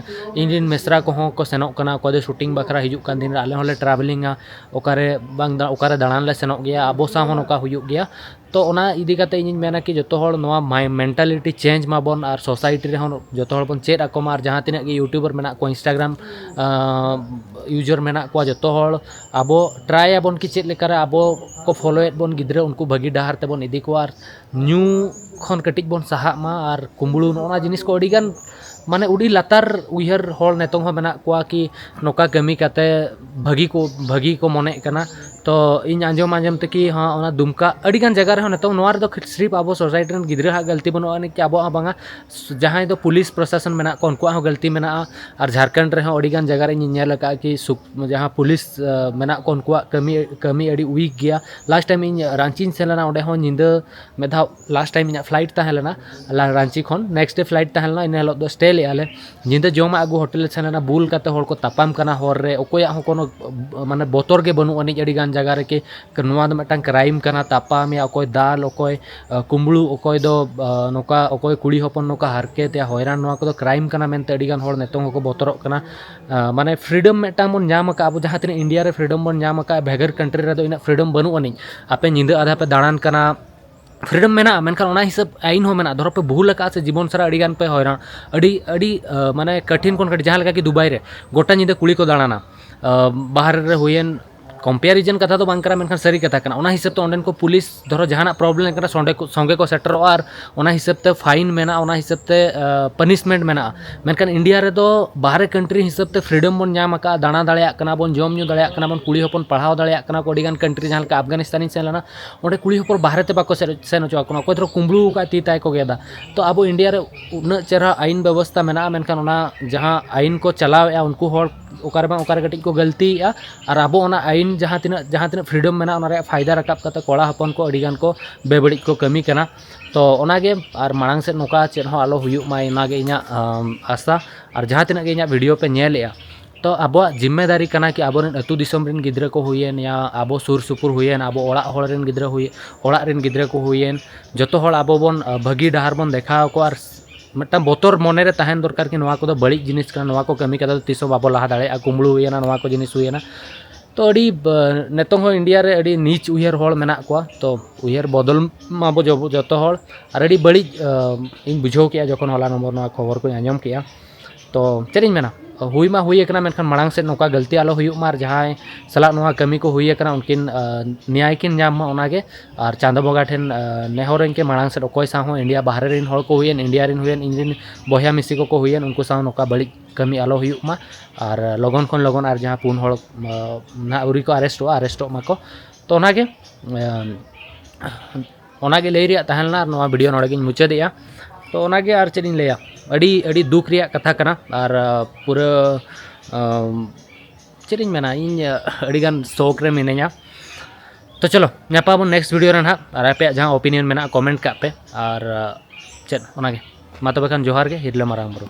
ᱤᱧ ᱨᱮᱱ ᱢᱤᱥᱨᱟ ᱠᱚᱦᱚᱸ ᱠᱚ ᱥᱮᱱᱚᱜ ᱠᱟᱱᱟ, ᱚᱠᱚᱭ ᱫᱚ ᱥᱩᱴᱤᱝ ᱵᱟᱠᱷᱨᱟ ᱦᱤᱡᱩᱜ ᱠᱟᱱ ᱫᱤᱱ ᱨᱮ ᱟᱞᱮ ᱦᱚᱸᱞᱮ ᱴᱨᱟᱵᱷᱮᱞᱤᱝᱟ, ᱚᱠᱟᱨᱮ ᱵᱟᱝ ᱫᱟ-, ᱚᱠᱟᱨᱮ ᱫᱟᱬᱟᱱ ᱞᱮ ᱥᱮᱱᱚᱜ ᱜᱮᱭᱟ, ᱟᱵᱚ ᱥᱟᱶ ᱦᱚᱸ ᱱᱚᱝᱠᱟ ᱦᱩᱭᱩᱜ ᱜᱮᱭᱟ᱾ ᱛᱚ ᱚᱱᱟ ᱤᱫᱤ ᱠᱟᱛᱮ ᱤᱧᱤᱧ ᱢᱮᱱᱟ ᱠᱤ ᱡᱚᱛᱚ ᱦᱚᱲ ᱱᱚᱣᱟ ᱢᱟᱭ-, mentality change ᱢᱟᱵᱚᱱ ᱟᱨ society ᱨᱮᱦᱚᱸ ᱡᱚᱛᱚ ᱦᱚᱲ ᱵᱚᱱ ᱪᱮᱫ ᱟᱠᱚ ᱢᱟ᱾ ᱟᱨ ᱡᱟᱦᱟᱸ ᱛᱤᱱᱟᱹᱜ ᱜᱮ YouTuber ᱢᱮᱱᱟᱜ ᱠᱚᱣᱟ, Instagram, ᱟᱸ, user ᱢᱮᱱᱟᱜ ᱠᱚᱣᱟ, ᱡᱚᱛᱚ ᱦᱚᱲ ᱟᱵᱚ try ᱟᱵᱚᱱ ᱠᱤ ᱪᱮᱫ ᱞᱮᱠᱟᱨᱮ ᱟᱵᱚ ᱠᱚ follow ᱮᱫ ᱵᱚᱱ ᱜᱤᱫᱽᱨᱟᱹ ᱩᱱᱠᱩ ᱵᱷᱟᱹᱜᱤ ᱰᱟᱦᱟᱨ ᱛᱮᱵᱚᱱ ᱤᱫᱤ ᱠᱚᱣᱟ ᱟᱨ ᱧᱩ ᱠᱷᱚᱱ ᱠᱟᱹᱴᱤᱡ ᱵᱚᱱ ᱥᱟᱦᱟᱜ ᱢᱟ᱾ ᱟᱨ ᱠᱩᱢᱵᱽᱲᱩ ᱱᱚᱜᱼᱚ ᱱᱚᱣᱟ ᱡᱤᱱᱤᱥ ᱠᱚ ᱟᱹᱰᱤᱜᱟᱱ ᱢᱟᱱᱮ ᱟᱹᱰᱤ ᱞᱟᱛᱟᱨ ᱩᱭᱦᱟᱹᱨ ᱦᱚᱲ ᱱᱤᱛᱚᱝ ᱦᱚᱸ ᱢᱮᱱᱟᱜ ᱠᱚᱣᱟ ᱠᱤ ᱱᱚᱝᱠᱟ ᱠᱟᱹᱢᱤ ᱠᱟᱛᱮ ᱵᱷᱟᱹᱜᱤ ᱠᱚ, ᱵᱷᱟᱹᱜᱤ ᱠᱚ ᱢᱚᱱᱮᱜ ᱠᱟᱱᱟ᱾ ᱛᱚ ᱤᱧ ᱟᱸᱡᱚᱢ ᱟᱸᱡᱚᱢ ᱛᱮᱠᱤ ᱦᱚᱸ ᱚᱱᱟ ᱫᱩᱢᱠᱟ ᱟᱹᱰᱤ ᱜᱟᱱ ᱡᱟᱭᱜᱟ ᱨᱮᱦᱚᱸ ᱱᱤᱛᱚᱝ ᱱᱚᱣᱟ ᱨᱮᱫᱚ ᱥᱤᱨᱯ ᱟᱵᱚ society ᱨᱮᱱ ᱜᱤᱫᱽᱨᱟᱹ ᱦᱟᱜ ᱜᱟᱹᱞᱛᱤ ᱵᱟᱹᱱᱩᱜᱼᱟ, ᱟᱹᱱᱤᱡ ᱠᱤ ᱟᱵᱚᱣᱟᱜ ᱦᱚᱸ ᱵᱟᱝᱟ, ᱡᱟᱦᱟᱸᱭ ᱫᱚ ᱯᱩᱞᱤᱥ ᱯᱨᱚᱥᱟᱥᱚᱱ ᱢᱮᱱᱟᱜ ᱠᱚᱣᱟ ᱩᱱᱠᱩᱣᱟᱜ ᱦᱚᱸ ᱜᱟᱹᱞᱛᱤ ᱢᱮᱱᱟᱜᱼᱟ᱾ ᱟᱨ ᱡᱷᱟᱲᱠᱷᱚᱸᱰ ᱨᱮᱦᱚᱸ ᱟᱹᱰᱤ ᱜᱟᱱ ᱡᱟᱭᱜᱟ ᱨᱮ ᱤᱧᱤᱧ ᱧᱮᱞ ᱟᱠᱟᱫᱼᱟ ᱠᱤ ᱥᱩᱠ-, ᱡᱟᱦᱟᱸ ᱯᱩᱞᱤᱥ, ᱟᱸ, ᱢᱮᱱᱟᱜ ᱠᱚᱣᱟ ᱩᱱᱠᱩᱣᱟᱜ ᱠᱟᱹᱢᱤ, ᱠᱟᱹᱢᱤ ᱟᱹᱰᱤ weak ᱜᱮᱭᱟ᱾ Last time ᱤᱧ ᱨᱟᱸᱪᱤᱧ ᱥᱮᱱ ᱞᱮᱱᱟ, ᱚᱸᱰᱮ ᱦᱚᱸ ᱧᱤᱫᱟᱹ ᱢᱤᱫ ᱫᱷᱟᱣ last time ᱤᱧᱟᱹᱜ flight ᱛᱟᱦᱮᱸ ᱞᱮᱱᱟ ᱨᱟᱸᱪᱤ ᱠᱷᱚᱱ, next day flight ᱛᱟᱦᱮᱸ ᱞᱮᱱᱟ, ᱤᱱᱟᱹ ᱦᱤᱞᱳᱜ ᱫᱚ stay ᱞᱮᱫᱼᱟ ᱞᱮ᱾ ᱧᱤᱫᱟᱹ ᱡᱚᱢᱟᱜ ᱟᱹᱜᱩ ᱦᱳᱴᱮᱞ ᱞᱮ ᱥᱮᱱ ᱞᱮᱱᱟ, ᱵᱩᱞ ᱠᱟᱛᱮ ᱦᱚᱲ ᱠᱚ ᱛᱟᱯᱟᱢ ᱠᱟᱱᱟ ᱦᱚᱨ ᱨᱮ, ᱚᱠᱚᱭᱟᱜ ᱦᱚᱸ ᱠᱳᱱᱳ ᱢᱟᱱᱮ ᱵᱚᱛᱚᱨ ᱜᱮ ᱵᱟᱹᱱᱩᱜ ᱟᱹᱱᱤᱡ᱾ ᱟᱹᱰᱤ ᱜᱟᱱ ᱡᱟᱭᱜᱟ ᱨᱮᱜᱮ ᱱᱚᱣᱟ ᱫᱚ ᱢᱤᱫᱴᱟᱝ crime ᱠᱟᱱᱟ, ᱛᱟᱯᱟᱢᱮᱭᱟ ᱚᱠᱚᱭ ᱫᱟᱞ, ᱚᱠᱚᱭ, ᱟᱸ, ᱠᱩᱢᱵᱽᱲᱩ, ᱚᱠᱚᱭ ᱫᱚ, ᱟᱸ, ᱱᱚᱝᱠᱟ ᱚᱠᱚᱭ ᱠᱩᱲᱤ ᱦᱚᱯᱚᱱ ᱱᱚᱝᱠᱟ ᱦᱟᱨᱠᱮᱛᱮᱭᱟ, ᱦᱚᱭᱨᱟᱱ, ᱱᱚᱣᱟ ᱠᱚᱫᱚ crime ᱠᱟᱱᱟ ᱢᱮᱱᱛᱮ ᱟᱹᱰᱤ ᱜᱟᱱ ᱦᱚᱲ ᱱᱤᱛᱚᱝ ᱦᱚᱸᱠᱚ ᱵᱚᱛᱚᱨᱚᱜ ᱠᱟᱱᱟ᱾ ᱟᱸ, ᱢᱟᱱᱮ freedom ᱢᱤᱫᱴᱟᱝ ᱵᱚᱱ ᱧᱟᱢ ᱟᱠᱟᱫᱼᱟ ᱟᱵᱚ, ᱡᱟᱦᱟᱸ ᱛᱤᱱᱟᱹᱜ India ᱨᱮ freedom ᱵᱚᱱ ᱧᱟᱢ ᱟᱠᱟᱫᱼᱟ, ᱵᱷᱮᱜᱟᱨ country ᱨᱮᱫᱚ ᱤᱱᱟᱹᱜ freedom ᱵᱟᱹᱱᱩᱜ ᱟᱹᱱᱤᱡ᱾ ᱟᱯᱮ ᱧᱤᱫᱟᱹ ᱟᱫᱷᱟ ᱯᱮ ᱫᱟᱬᱟᱱ ᱠᱟᱱᱟ, freedom ᱢᱮᱱᱟᱜᱼᱟ, ᱢᱮᱱᱠᱷᱟᱱ ᱚᱱᱟ ᱦᱤᱥᱟᱹᱵ ᱟᱹᱭᱤᱱ ᱦᱚᱸ ᱢᱮᱱᱟᱜᱼᱟ᱾ ᱫᱷᱚᱨᱚ ᱯᱮ ᱵᱷᱩᱞ ᱟᱠᱟᱫᱼᱟ ᱥᱮ ᱡᱤᱵᱚᱱ ᱥᱟᱨᱟ ᱟᱹᱰᱤ ᱜᱟᱱ ᱯᱮ ᱦᱚᱭᱨᱟᱱ, ᱟᱹᱰᱤ, ᱟᱹᱰᱤ, ᱟᱸ, ᱢᱟᱱᱮ ᱠᱟᱴᱷᱤᱱ ᱠᱷᱚᱱ ᱠᱟᱴᱷᱤᱱ, ᱡᱟᱦᱟᱸ ᱞᱮᱠᱟ ᱠᱤ ᱫᱩᱵᱟᱭ ᱨᱮ ᱜᱚᱴᱟ ᱧᱤᱫᱟᱹ ᱠᱩᱲᱤ ᱠᱚ ᱫᱟᱬᱟᱱᱟ, ᱟᱸ, ᱵᱟᱦᱨᱮ ᱨᱮ ᱦᱩᱭᱮᱱ, comparison ᱠᱟᱛᱷᱟ ᱫᱚ ᱵᱟᱝ ᱠᱟᱱᱟ, ᱢᱮᱱᱠᱷᱟᱱ ᱥᱟᱹᱨᱤ ᱠᱟᱛᱷᱟ ᱠᱟᱱᱟ᱾ ᱚᱱᱟ ᱦᱤᱥᱟᱹᱵ ᱛᱮ ᱚᱸᱰᱮᱱ ᱠᱚ ᱯᱩᱞᱤᱥ ᱫᱷᱚᱨᱚ ᱡᱟᱦᱟᱱᱟᱜ problem ᱞᱮᱱᱠᱷᱟᱱ ᱥᱚᱸᱰᱮ ᱠᱚ, ᱥᱚᱸᱜᱮ ᱠᱚ ᱥᱮᱴᱮᱨᱚᱜᱼᱟ ᱟᱨ ᱚᱱᱟ ᱦᱤᱥᱟᱹᱵ ᱛᱮ fine ᱢᱮᱱᱟᱜᱼᱟ, ᱚᱱᱟ ᱦᱤᱥᱟᱹᱵ ᱛᱮ, ᱟᱸ, punishment ᱢᱮᱱᱟᱜᱼᱟ᱾ ᱢᱮᱱᱠᱷᱟᱱ India ᱨᱮᱫᱚ ᱵᱟᱦᱨᱮ country ᱦᱤᱥᱟᱹᱵ ᱛᱮ freedom ᱵᱚᱱ ᱧᱟᱢ ᱟᱠᱟᱫᱼᱟ, ᱫᱟᱬᱟ ᱫᱟᱲᱮᱭᱟᱜ ᱠᱟᱱᱟ ᱵᱚᱱ, ᱡᱚᱢ ᱧᱩ ᱫᱟᱲᱮᱭᱟᱜ ᱠᱟᱱᱟ ᱵᱚᱱ, ᱠᱩᱲᱤ ᱦᱚᱯᱚᱱ ᱯᱟᱲᱦᱟᱣ ᱫᱟᱲᱮᱭᱟᱜ ᱠᱟᱱᱟ ᱠᱚ᱾ ᱟᱹᱰᱤ ᱜᱟᱱ country, ᱡᱟᱦᱟᱸ ᱞᱮᱠᱟ ᱟᱯᱷᱜᱟᱱᱤᱥᱛᱟᱱᱤᱧ ᱥᱮᱱ ᱞᱮᱱᱟ, ᱚᱸᱰᱮ ᱠᱩᱲᱤ ᱦᱚᱯᱚᱱ ᱵᱟᱦᱨᱮ ᱛᱮ ᱵᱟᱠᱚ ᱥᱮᱱ, ᱥᱮᱱ ᱦᱚᱪᱚ ᱟᱠᱚ ᱠᱟᱱᱟ, ᱚᱠᱚᱭ ᱫᱷᱚᱨᱚ ᱠᱩᱢᱵᱽᱲᱩ ᱟᱠᱟᱫ ᱛᱤ ᱛᱟᱭ ᱠᱚ ᱜᱮᱫᱟ᱾ ᱛᱚ ᱟᱵᱚ India ᱨᱮ ᱩᱱᱟᱹᱜ ᱪᱮᱦᱨᱟ ᱟᱹᱭᱤᱱ ᱵᱮᱵᱚᱥᱛᱟ ᱢᱮᱱᱟᱜᱼᱟ, ᱢᱮᱱᱠᱷᱟᱱ ᱚᱱᱟ ᱡᱟᱦᱟᱸ ᱟᱹᱭᱤᱱ ᱠᱚ ᱪᱟᱞᱟᱣᱮᱫᱼᱟ ᱩᱱᱠᱩ ᱦᱚᱲ ᱚᱠᱟ ᱨᱮ ᱵᱟᱝ ᱚᱠᱟ ᱨᱮ ᱠᱟᱹᱴᱤᱡ ᱠᱚ ᱜᱟᱹᱞᱛᱤᱭᱮᱫᱼᱟ᱾ ᱟᱨ ᱟᱵᱚ ᱚᱱᱟ ᱟᱹᱭᱤᱱ ᱡᱟᱦᱟᱸ ᱛᱤᱱᱟᱹᱜ, ᱡᱟᱦᱟᱸ ᱛᱤᱱᱟᱹᱜ freedom ᱢᱮᱱᱟᱜᱼᱟ, ᱚᱱᱟ ᱨᱮᱭᱟᱜ ᱯᱷᱟᱭᱫᱟ ᱨᱟᱠᱟᱵ ᱠᱟᱛᱮ ᱠᱚᱲᱟ ᱦᱚᱯᱚᱱ ᱠᱚ ᱟᱹᱰᱤ ᱜᱟᱱ ᱠᱚ ᱵᱮᱵᱟᱹᱲᱤᱡ ᱠᱚ ᱠᱟᱹᱢᱤ ᱠᱟᱱᱟ᱾ ᱛᱚ ᱚᱱᱟᱜᱮ, ᱟᱨ ᱢᱟᱲᱟᱝ ᱥᱮᱫ ᱱᱚᱝᱠᱟ ᱪᱮᱫ ᱦᱚᱸ ᱟᱞᱚ ᱦᱩᱭᱩᱜ ᱢᱟ, ᱚᱱᱟᱜᱮ ᱤᱧᱟᱹᱜ, ᱟᱢ, ᱟᱥᱟ᱾ ᱟᱨ ᱡᱟᱦᱟᱸ ᱛᱤᱱᱟᱹᱜ ᱜᱮ ᱤᱧᱟᱹᱜ video ᱯᱮ ᱧᱮᱞᱮᱫᱼᱟ, ᱛᱚ ᱟᱵᱚᱣᱟᱜ ᱡᱤᱢᱢᱮᱫᱟᱨᱤ ᱠᱟᱱᱟ ᱠᱤ ᱟᱵᱚᱨᱮᱱ ᱟᱹᱛᱩ ᱫᱤᱥᱚᱢ ᱨᱮᱱ ᱜᱤᱫᱽᱨᱟᱹ ᱠᱚ ᱦᱩᱭᱮᱱ, ᱭᱟ ᱟᱵᱚ ᱥᱩᱨ ᱥᱩᱯᱩᱨ ᱦᱩᱭᱮᱱ, ᱟᱵᱚ ᱚᱲᱟᱜ ᱦᱚᱲ ᱨᱮᱱ ᱜᱤᱫᱽᱨᱟᱹ ᱦᱩᱭ, ᱚᱲᱟᱜ ᱨᱮᱱ ᱜᱤᱫᱽᱨᱟᱹ ᱠᱚ ᱦᱩᱭᱮᱱ, ᱡᱚᱛᱚ ᱦᱚᱲ ᱟᱵᱚ ᱵᱚᱱ, ᱟ, ᱵᱷᱟᱹᱜᱤ ᱰᱟᱦᱟᱨ ᱵᱚᱱ ᱫᱮᱠᱷᱟᱣ ᱟᱠᱚᱣᱟ᱾ ᱟᱨ ᱢᱤᱫᱴᱟᱝ ᱵᱚᱛᱚᱨ ᱢᱚᱱᱮ ᱨᱮ ᱛᱟᱦᱮᱱ ᱫᱚᱨᱠᱟᱨ ᱠᱤ ᱱᱚᱣᱟ ᱠᱚᱫᱚ ᱵᱟᱹᱲᱤᱡ ᱡᱤᱱᱤᱥ ᱠᱟᱱᱟ, ᱱᱚᱣᱟ ᱠᱚ ᱠᱟᱹᱢᱤ ᱠᱟᱛᱮ ᱫᱚ ᱛᱤᱥ ᱦᱚᱸ ᱵᱟᱵᱚ ᱞᱟᱦᱟ ᱫᱟᱲᱮᱭᱟᱜᱼᱟ, ᱠᱩᱢᱵᱽᱲᱩ ᱦᱩᱭᱮᱱᱟ, ᱱᱚᱣᱟ ᱠᱚ ᱡᱤᱱᱤᱥ ᱦᱩᱭᱮᱱᱟ᱾ ᱛᱚ ᱟᱹᱰᱤ ᱱᱤᱛᱚᱝ ᱦᱚᱸ ᱤᱱᱰᱤᱭᱟ ᱨᱮ ᱟᱹᱰᱤ ᱱᱤᱪ ᱩᱭᱦᱟᱹᱨ ᱦᱚᱲ ᱢᱮᱱᱟᱜ ᱠᱚᱣᱟ᱾ ᱛᱚ ᱩᱭᱦᱟᱹᱨ ᱵᱚᱫᱚᱞ ᱢᱟᱵᱚ ᱡᱚᱛᱚ ᱦᱚᱲ᱾ ᱟᱨ ᱟᱹᱰᱤ ᱵᱟᱹᱲᱤᱡ ᱤᱧ ᱵᱩᱡᱷᱟᱹᱣ ᱠᱮᱜᱼᱟ ᱡᱚᱠᱷᱚᱱ ᱦᱚᱞᱟ ᱱᱚᱢᱵᱚᱨ ᱱᱚᱣᱟ ᱠᱷᱚᱵᱚᱨ ᱠᱚᱧ ᱟᱸᱡᱚᱢ ᱠᱮᱜᱼᱟ᱾ ᱛᱚ ᱪᱮᱫ ᱤᱧ ᱢᱮᱱᱟ, ᱦᱩᱭ ᱢᱟ ᱦᱩᱭ ᱟᱠᱟᱱᱟ, ᱢᱮᱱᱠᱷᱟᱱ ᱢᱟᱲᱟᱝ ᱥᱮᱫ ᱱᱚᱝᱠᱟ ᱜᱟᱹᱞᱛᱤ ᱟᱞᱚ ᱦᱩᱭᱩᱜ ᱢᱟ, ᱟᱨ ᱡᱟᱦᱟᱸᱭ ᱥᱟᱞᱟᱜ ᱱᱚᱣᱟ ᱠᱟᱹᱢᱤ ᱠᱚ ᱦᱩᱭ ᱟᱠᱟᱱᱟ ᱩᱱᱠᱤᱱ ᱱᱮᱭᱟᱭ ᱠᱤᱱ ᱧᱟᱢ ᱢᱟ, ᱚᱱᱟᱜᱮ᱾ ᱟᱨ ᱪᱟᱸᱫᱚ ᱵᱚᱸᱜᱟ ᱴᱷᱮᱱ ᱱᱮᱦᱚᱨᱟᱹᱧ ᱠᱤ ᱢᱟᱲᱟᱝ ᱥᱮᱫ ᱚᱠᱚᱭ ᱥᱟᱶ ᱦᱚᱸ ᱤᱱᱰᱤᱭᱟ ᱵᱟᱦᱨᱮ ᱨᱮᱱ ᱦᱚᱲ ᱠᱚ ᱦᱩᱭᱮᱱ, ᱤᱱᱰᱤᱭᱟ ᱨᱮᱱ ᱦᱩᱭᱮᱱ, ᱤᱧ ᱨᱮᱱ ᱵᱚᱭᱦᱟ ᱢᱤᱥᱤ ᱠᱚᱠᱚ ᱦᱩᱭᱮᱱ, ᱩᱱᱠᱩ ᱥᱟᱶ ᱱᱚᱝᱠᱟ ᱵᱟᱹᱲᱤᱡ ᱠᱟᱹᱢᱤ ᱟᱞᱚ ᱦᱩᱭᱩᱜ ᱢᱟ᱾ ᱟᱨ ᱞᱚᱜᱚᱱ ᱠᱷᱚᱱ ᱞᱚᱜᱚᱱ ᱟᱨ ᱡᱟᱦᱟᱸ ᱯᱩᱱ ᱦᱚᱲ ᱱᱟᱦᱟᱜ ᱟᱹᱣᱨᱤ ᱠᱚ ᱟᱨᱮᱥᱴᱚᱜᱼᱟ, ᱟᱨᱮᱥᱴᱚᱜ ᱢᱟᱠᱚ᱾ ᱛᱚ ᱚᱱᱟᱜᱮ ᱚᱱᱟᱜᱮ ᱞᱟᱹᱭ ᱨᱮᱭᱟᱜ ᱛᱟᱦᱮᱸ ᱞᱮᱱᱟ, ᱟᱨ ᱱᱚᱣᱟ ᱵᱷᱤᱰᱤᱭᱳ ᱱᱚᱰᱮ ᱜᱤᱧ ᱢᱩᱪᱟᱹᱫᱮᱜᱼᱟ᱾ ᱛᱚ ᱚᱱᱟᱜᱮ, ᱟᱨ ᱪᱮᱫ ᱤᱧ ᱞᱟᱹᱭᱟ, ᱟᱹᱰᱤ ᱟᱹᱰᱤ ᱫᱩᱠ ᱨᱮᱭᱟᱜ ᱠᱟᱛᱷᱟ ᱠᱟᱱᱟ᱾ ᱟᱨ ᱯᱩᱨᱟᱹ ᱪᱮᱫ ᱤᱧ ᱢᱮᱱᱟ, ᱤᱧ ᱟᱹᱰᱤᱜᱟᱱ ᱥᱳᱠ ᱨᱮ ᱢᱤᱱᱟᱹᱧᱟ᱾ ᱛᱚ ᱪᱚᱞᱚ ᱧᱟᱯᱟᱢ ᱟᱵᱚᱱ ᱱᱮᱠᱥᱴ ᱵᱷᱤᱰᱤᱭᱳ ᱨᱮ ᱱᱟᱦᱟᱜ᱾ ᱟᱨ ᱟᱯᱮᱭᱟᱜ ᱡᱟᱦᱟᱸ ᱚᱯᱤᱱᱤᱭᱚᱱ ᱢᱮᱱᱟᱜᱼᱟ ᱠᱚᱢᱮᱱᱴ ᱠᱟᱜ ᱯᱮ᱾ ᱟᱨ ᱪᱮᱫ ᱚᱱᱟᱜᱮ, ᱢᱟ ᱛᱚᱵᱮ ᱠᱷᱟᱱ ᱡᱚᱦᱟᱨ ᱜᱮ, ᱦᱤᱨᱞᱟᱹ ᱢᱟᱨᱟᱝ ᱵᱩᱨᱩ᱾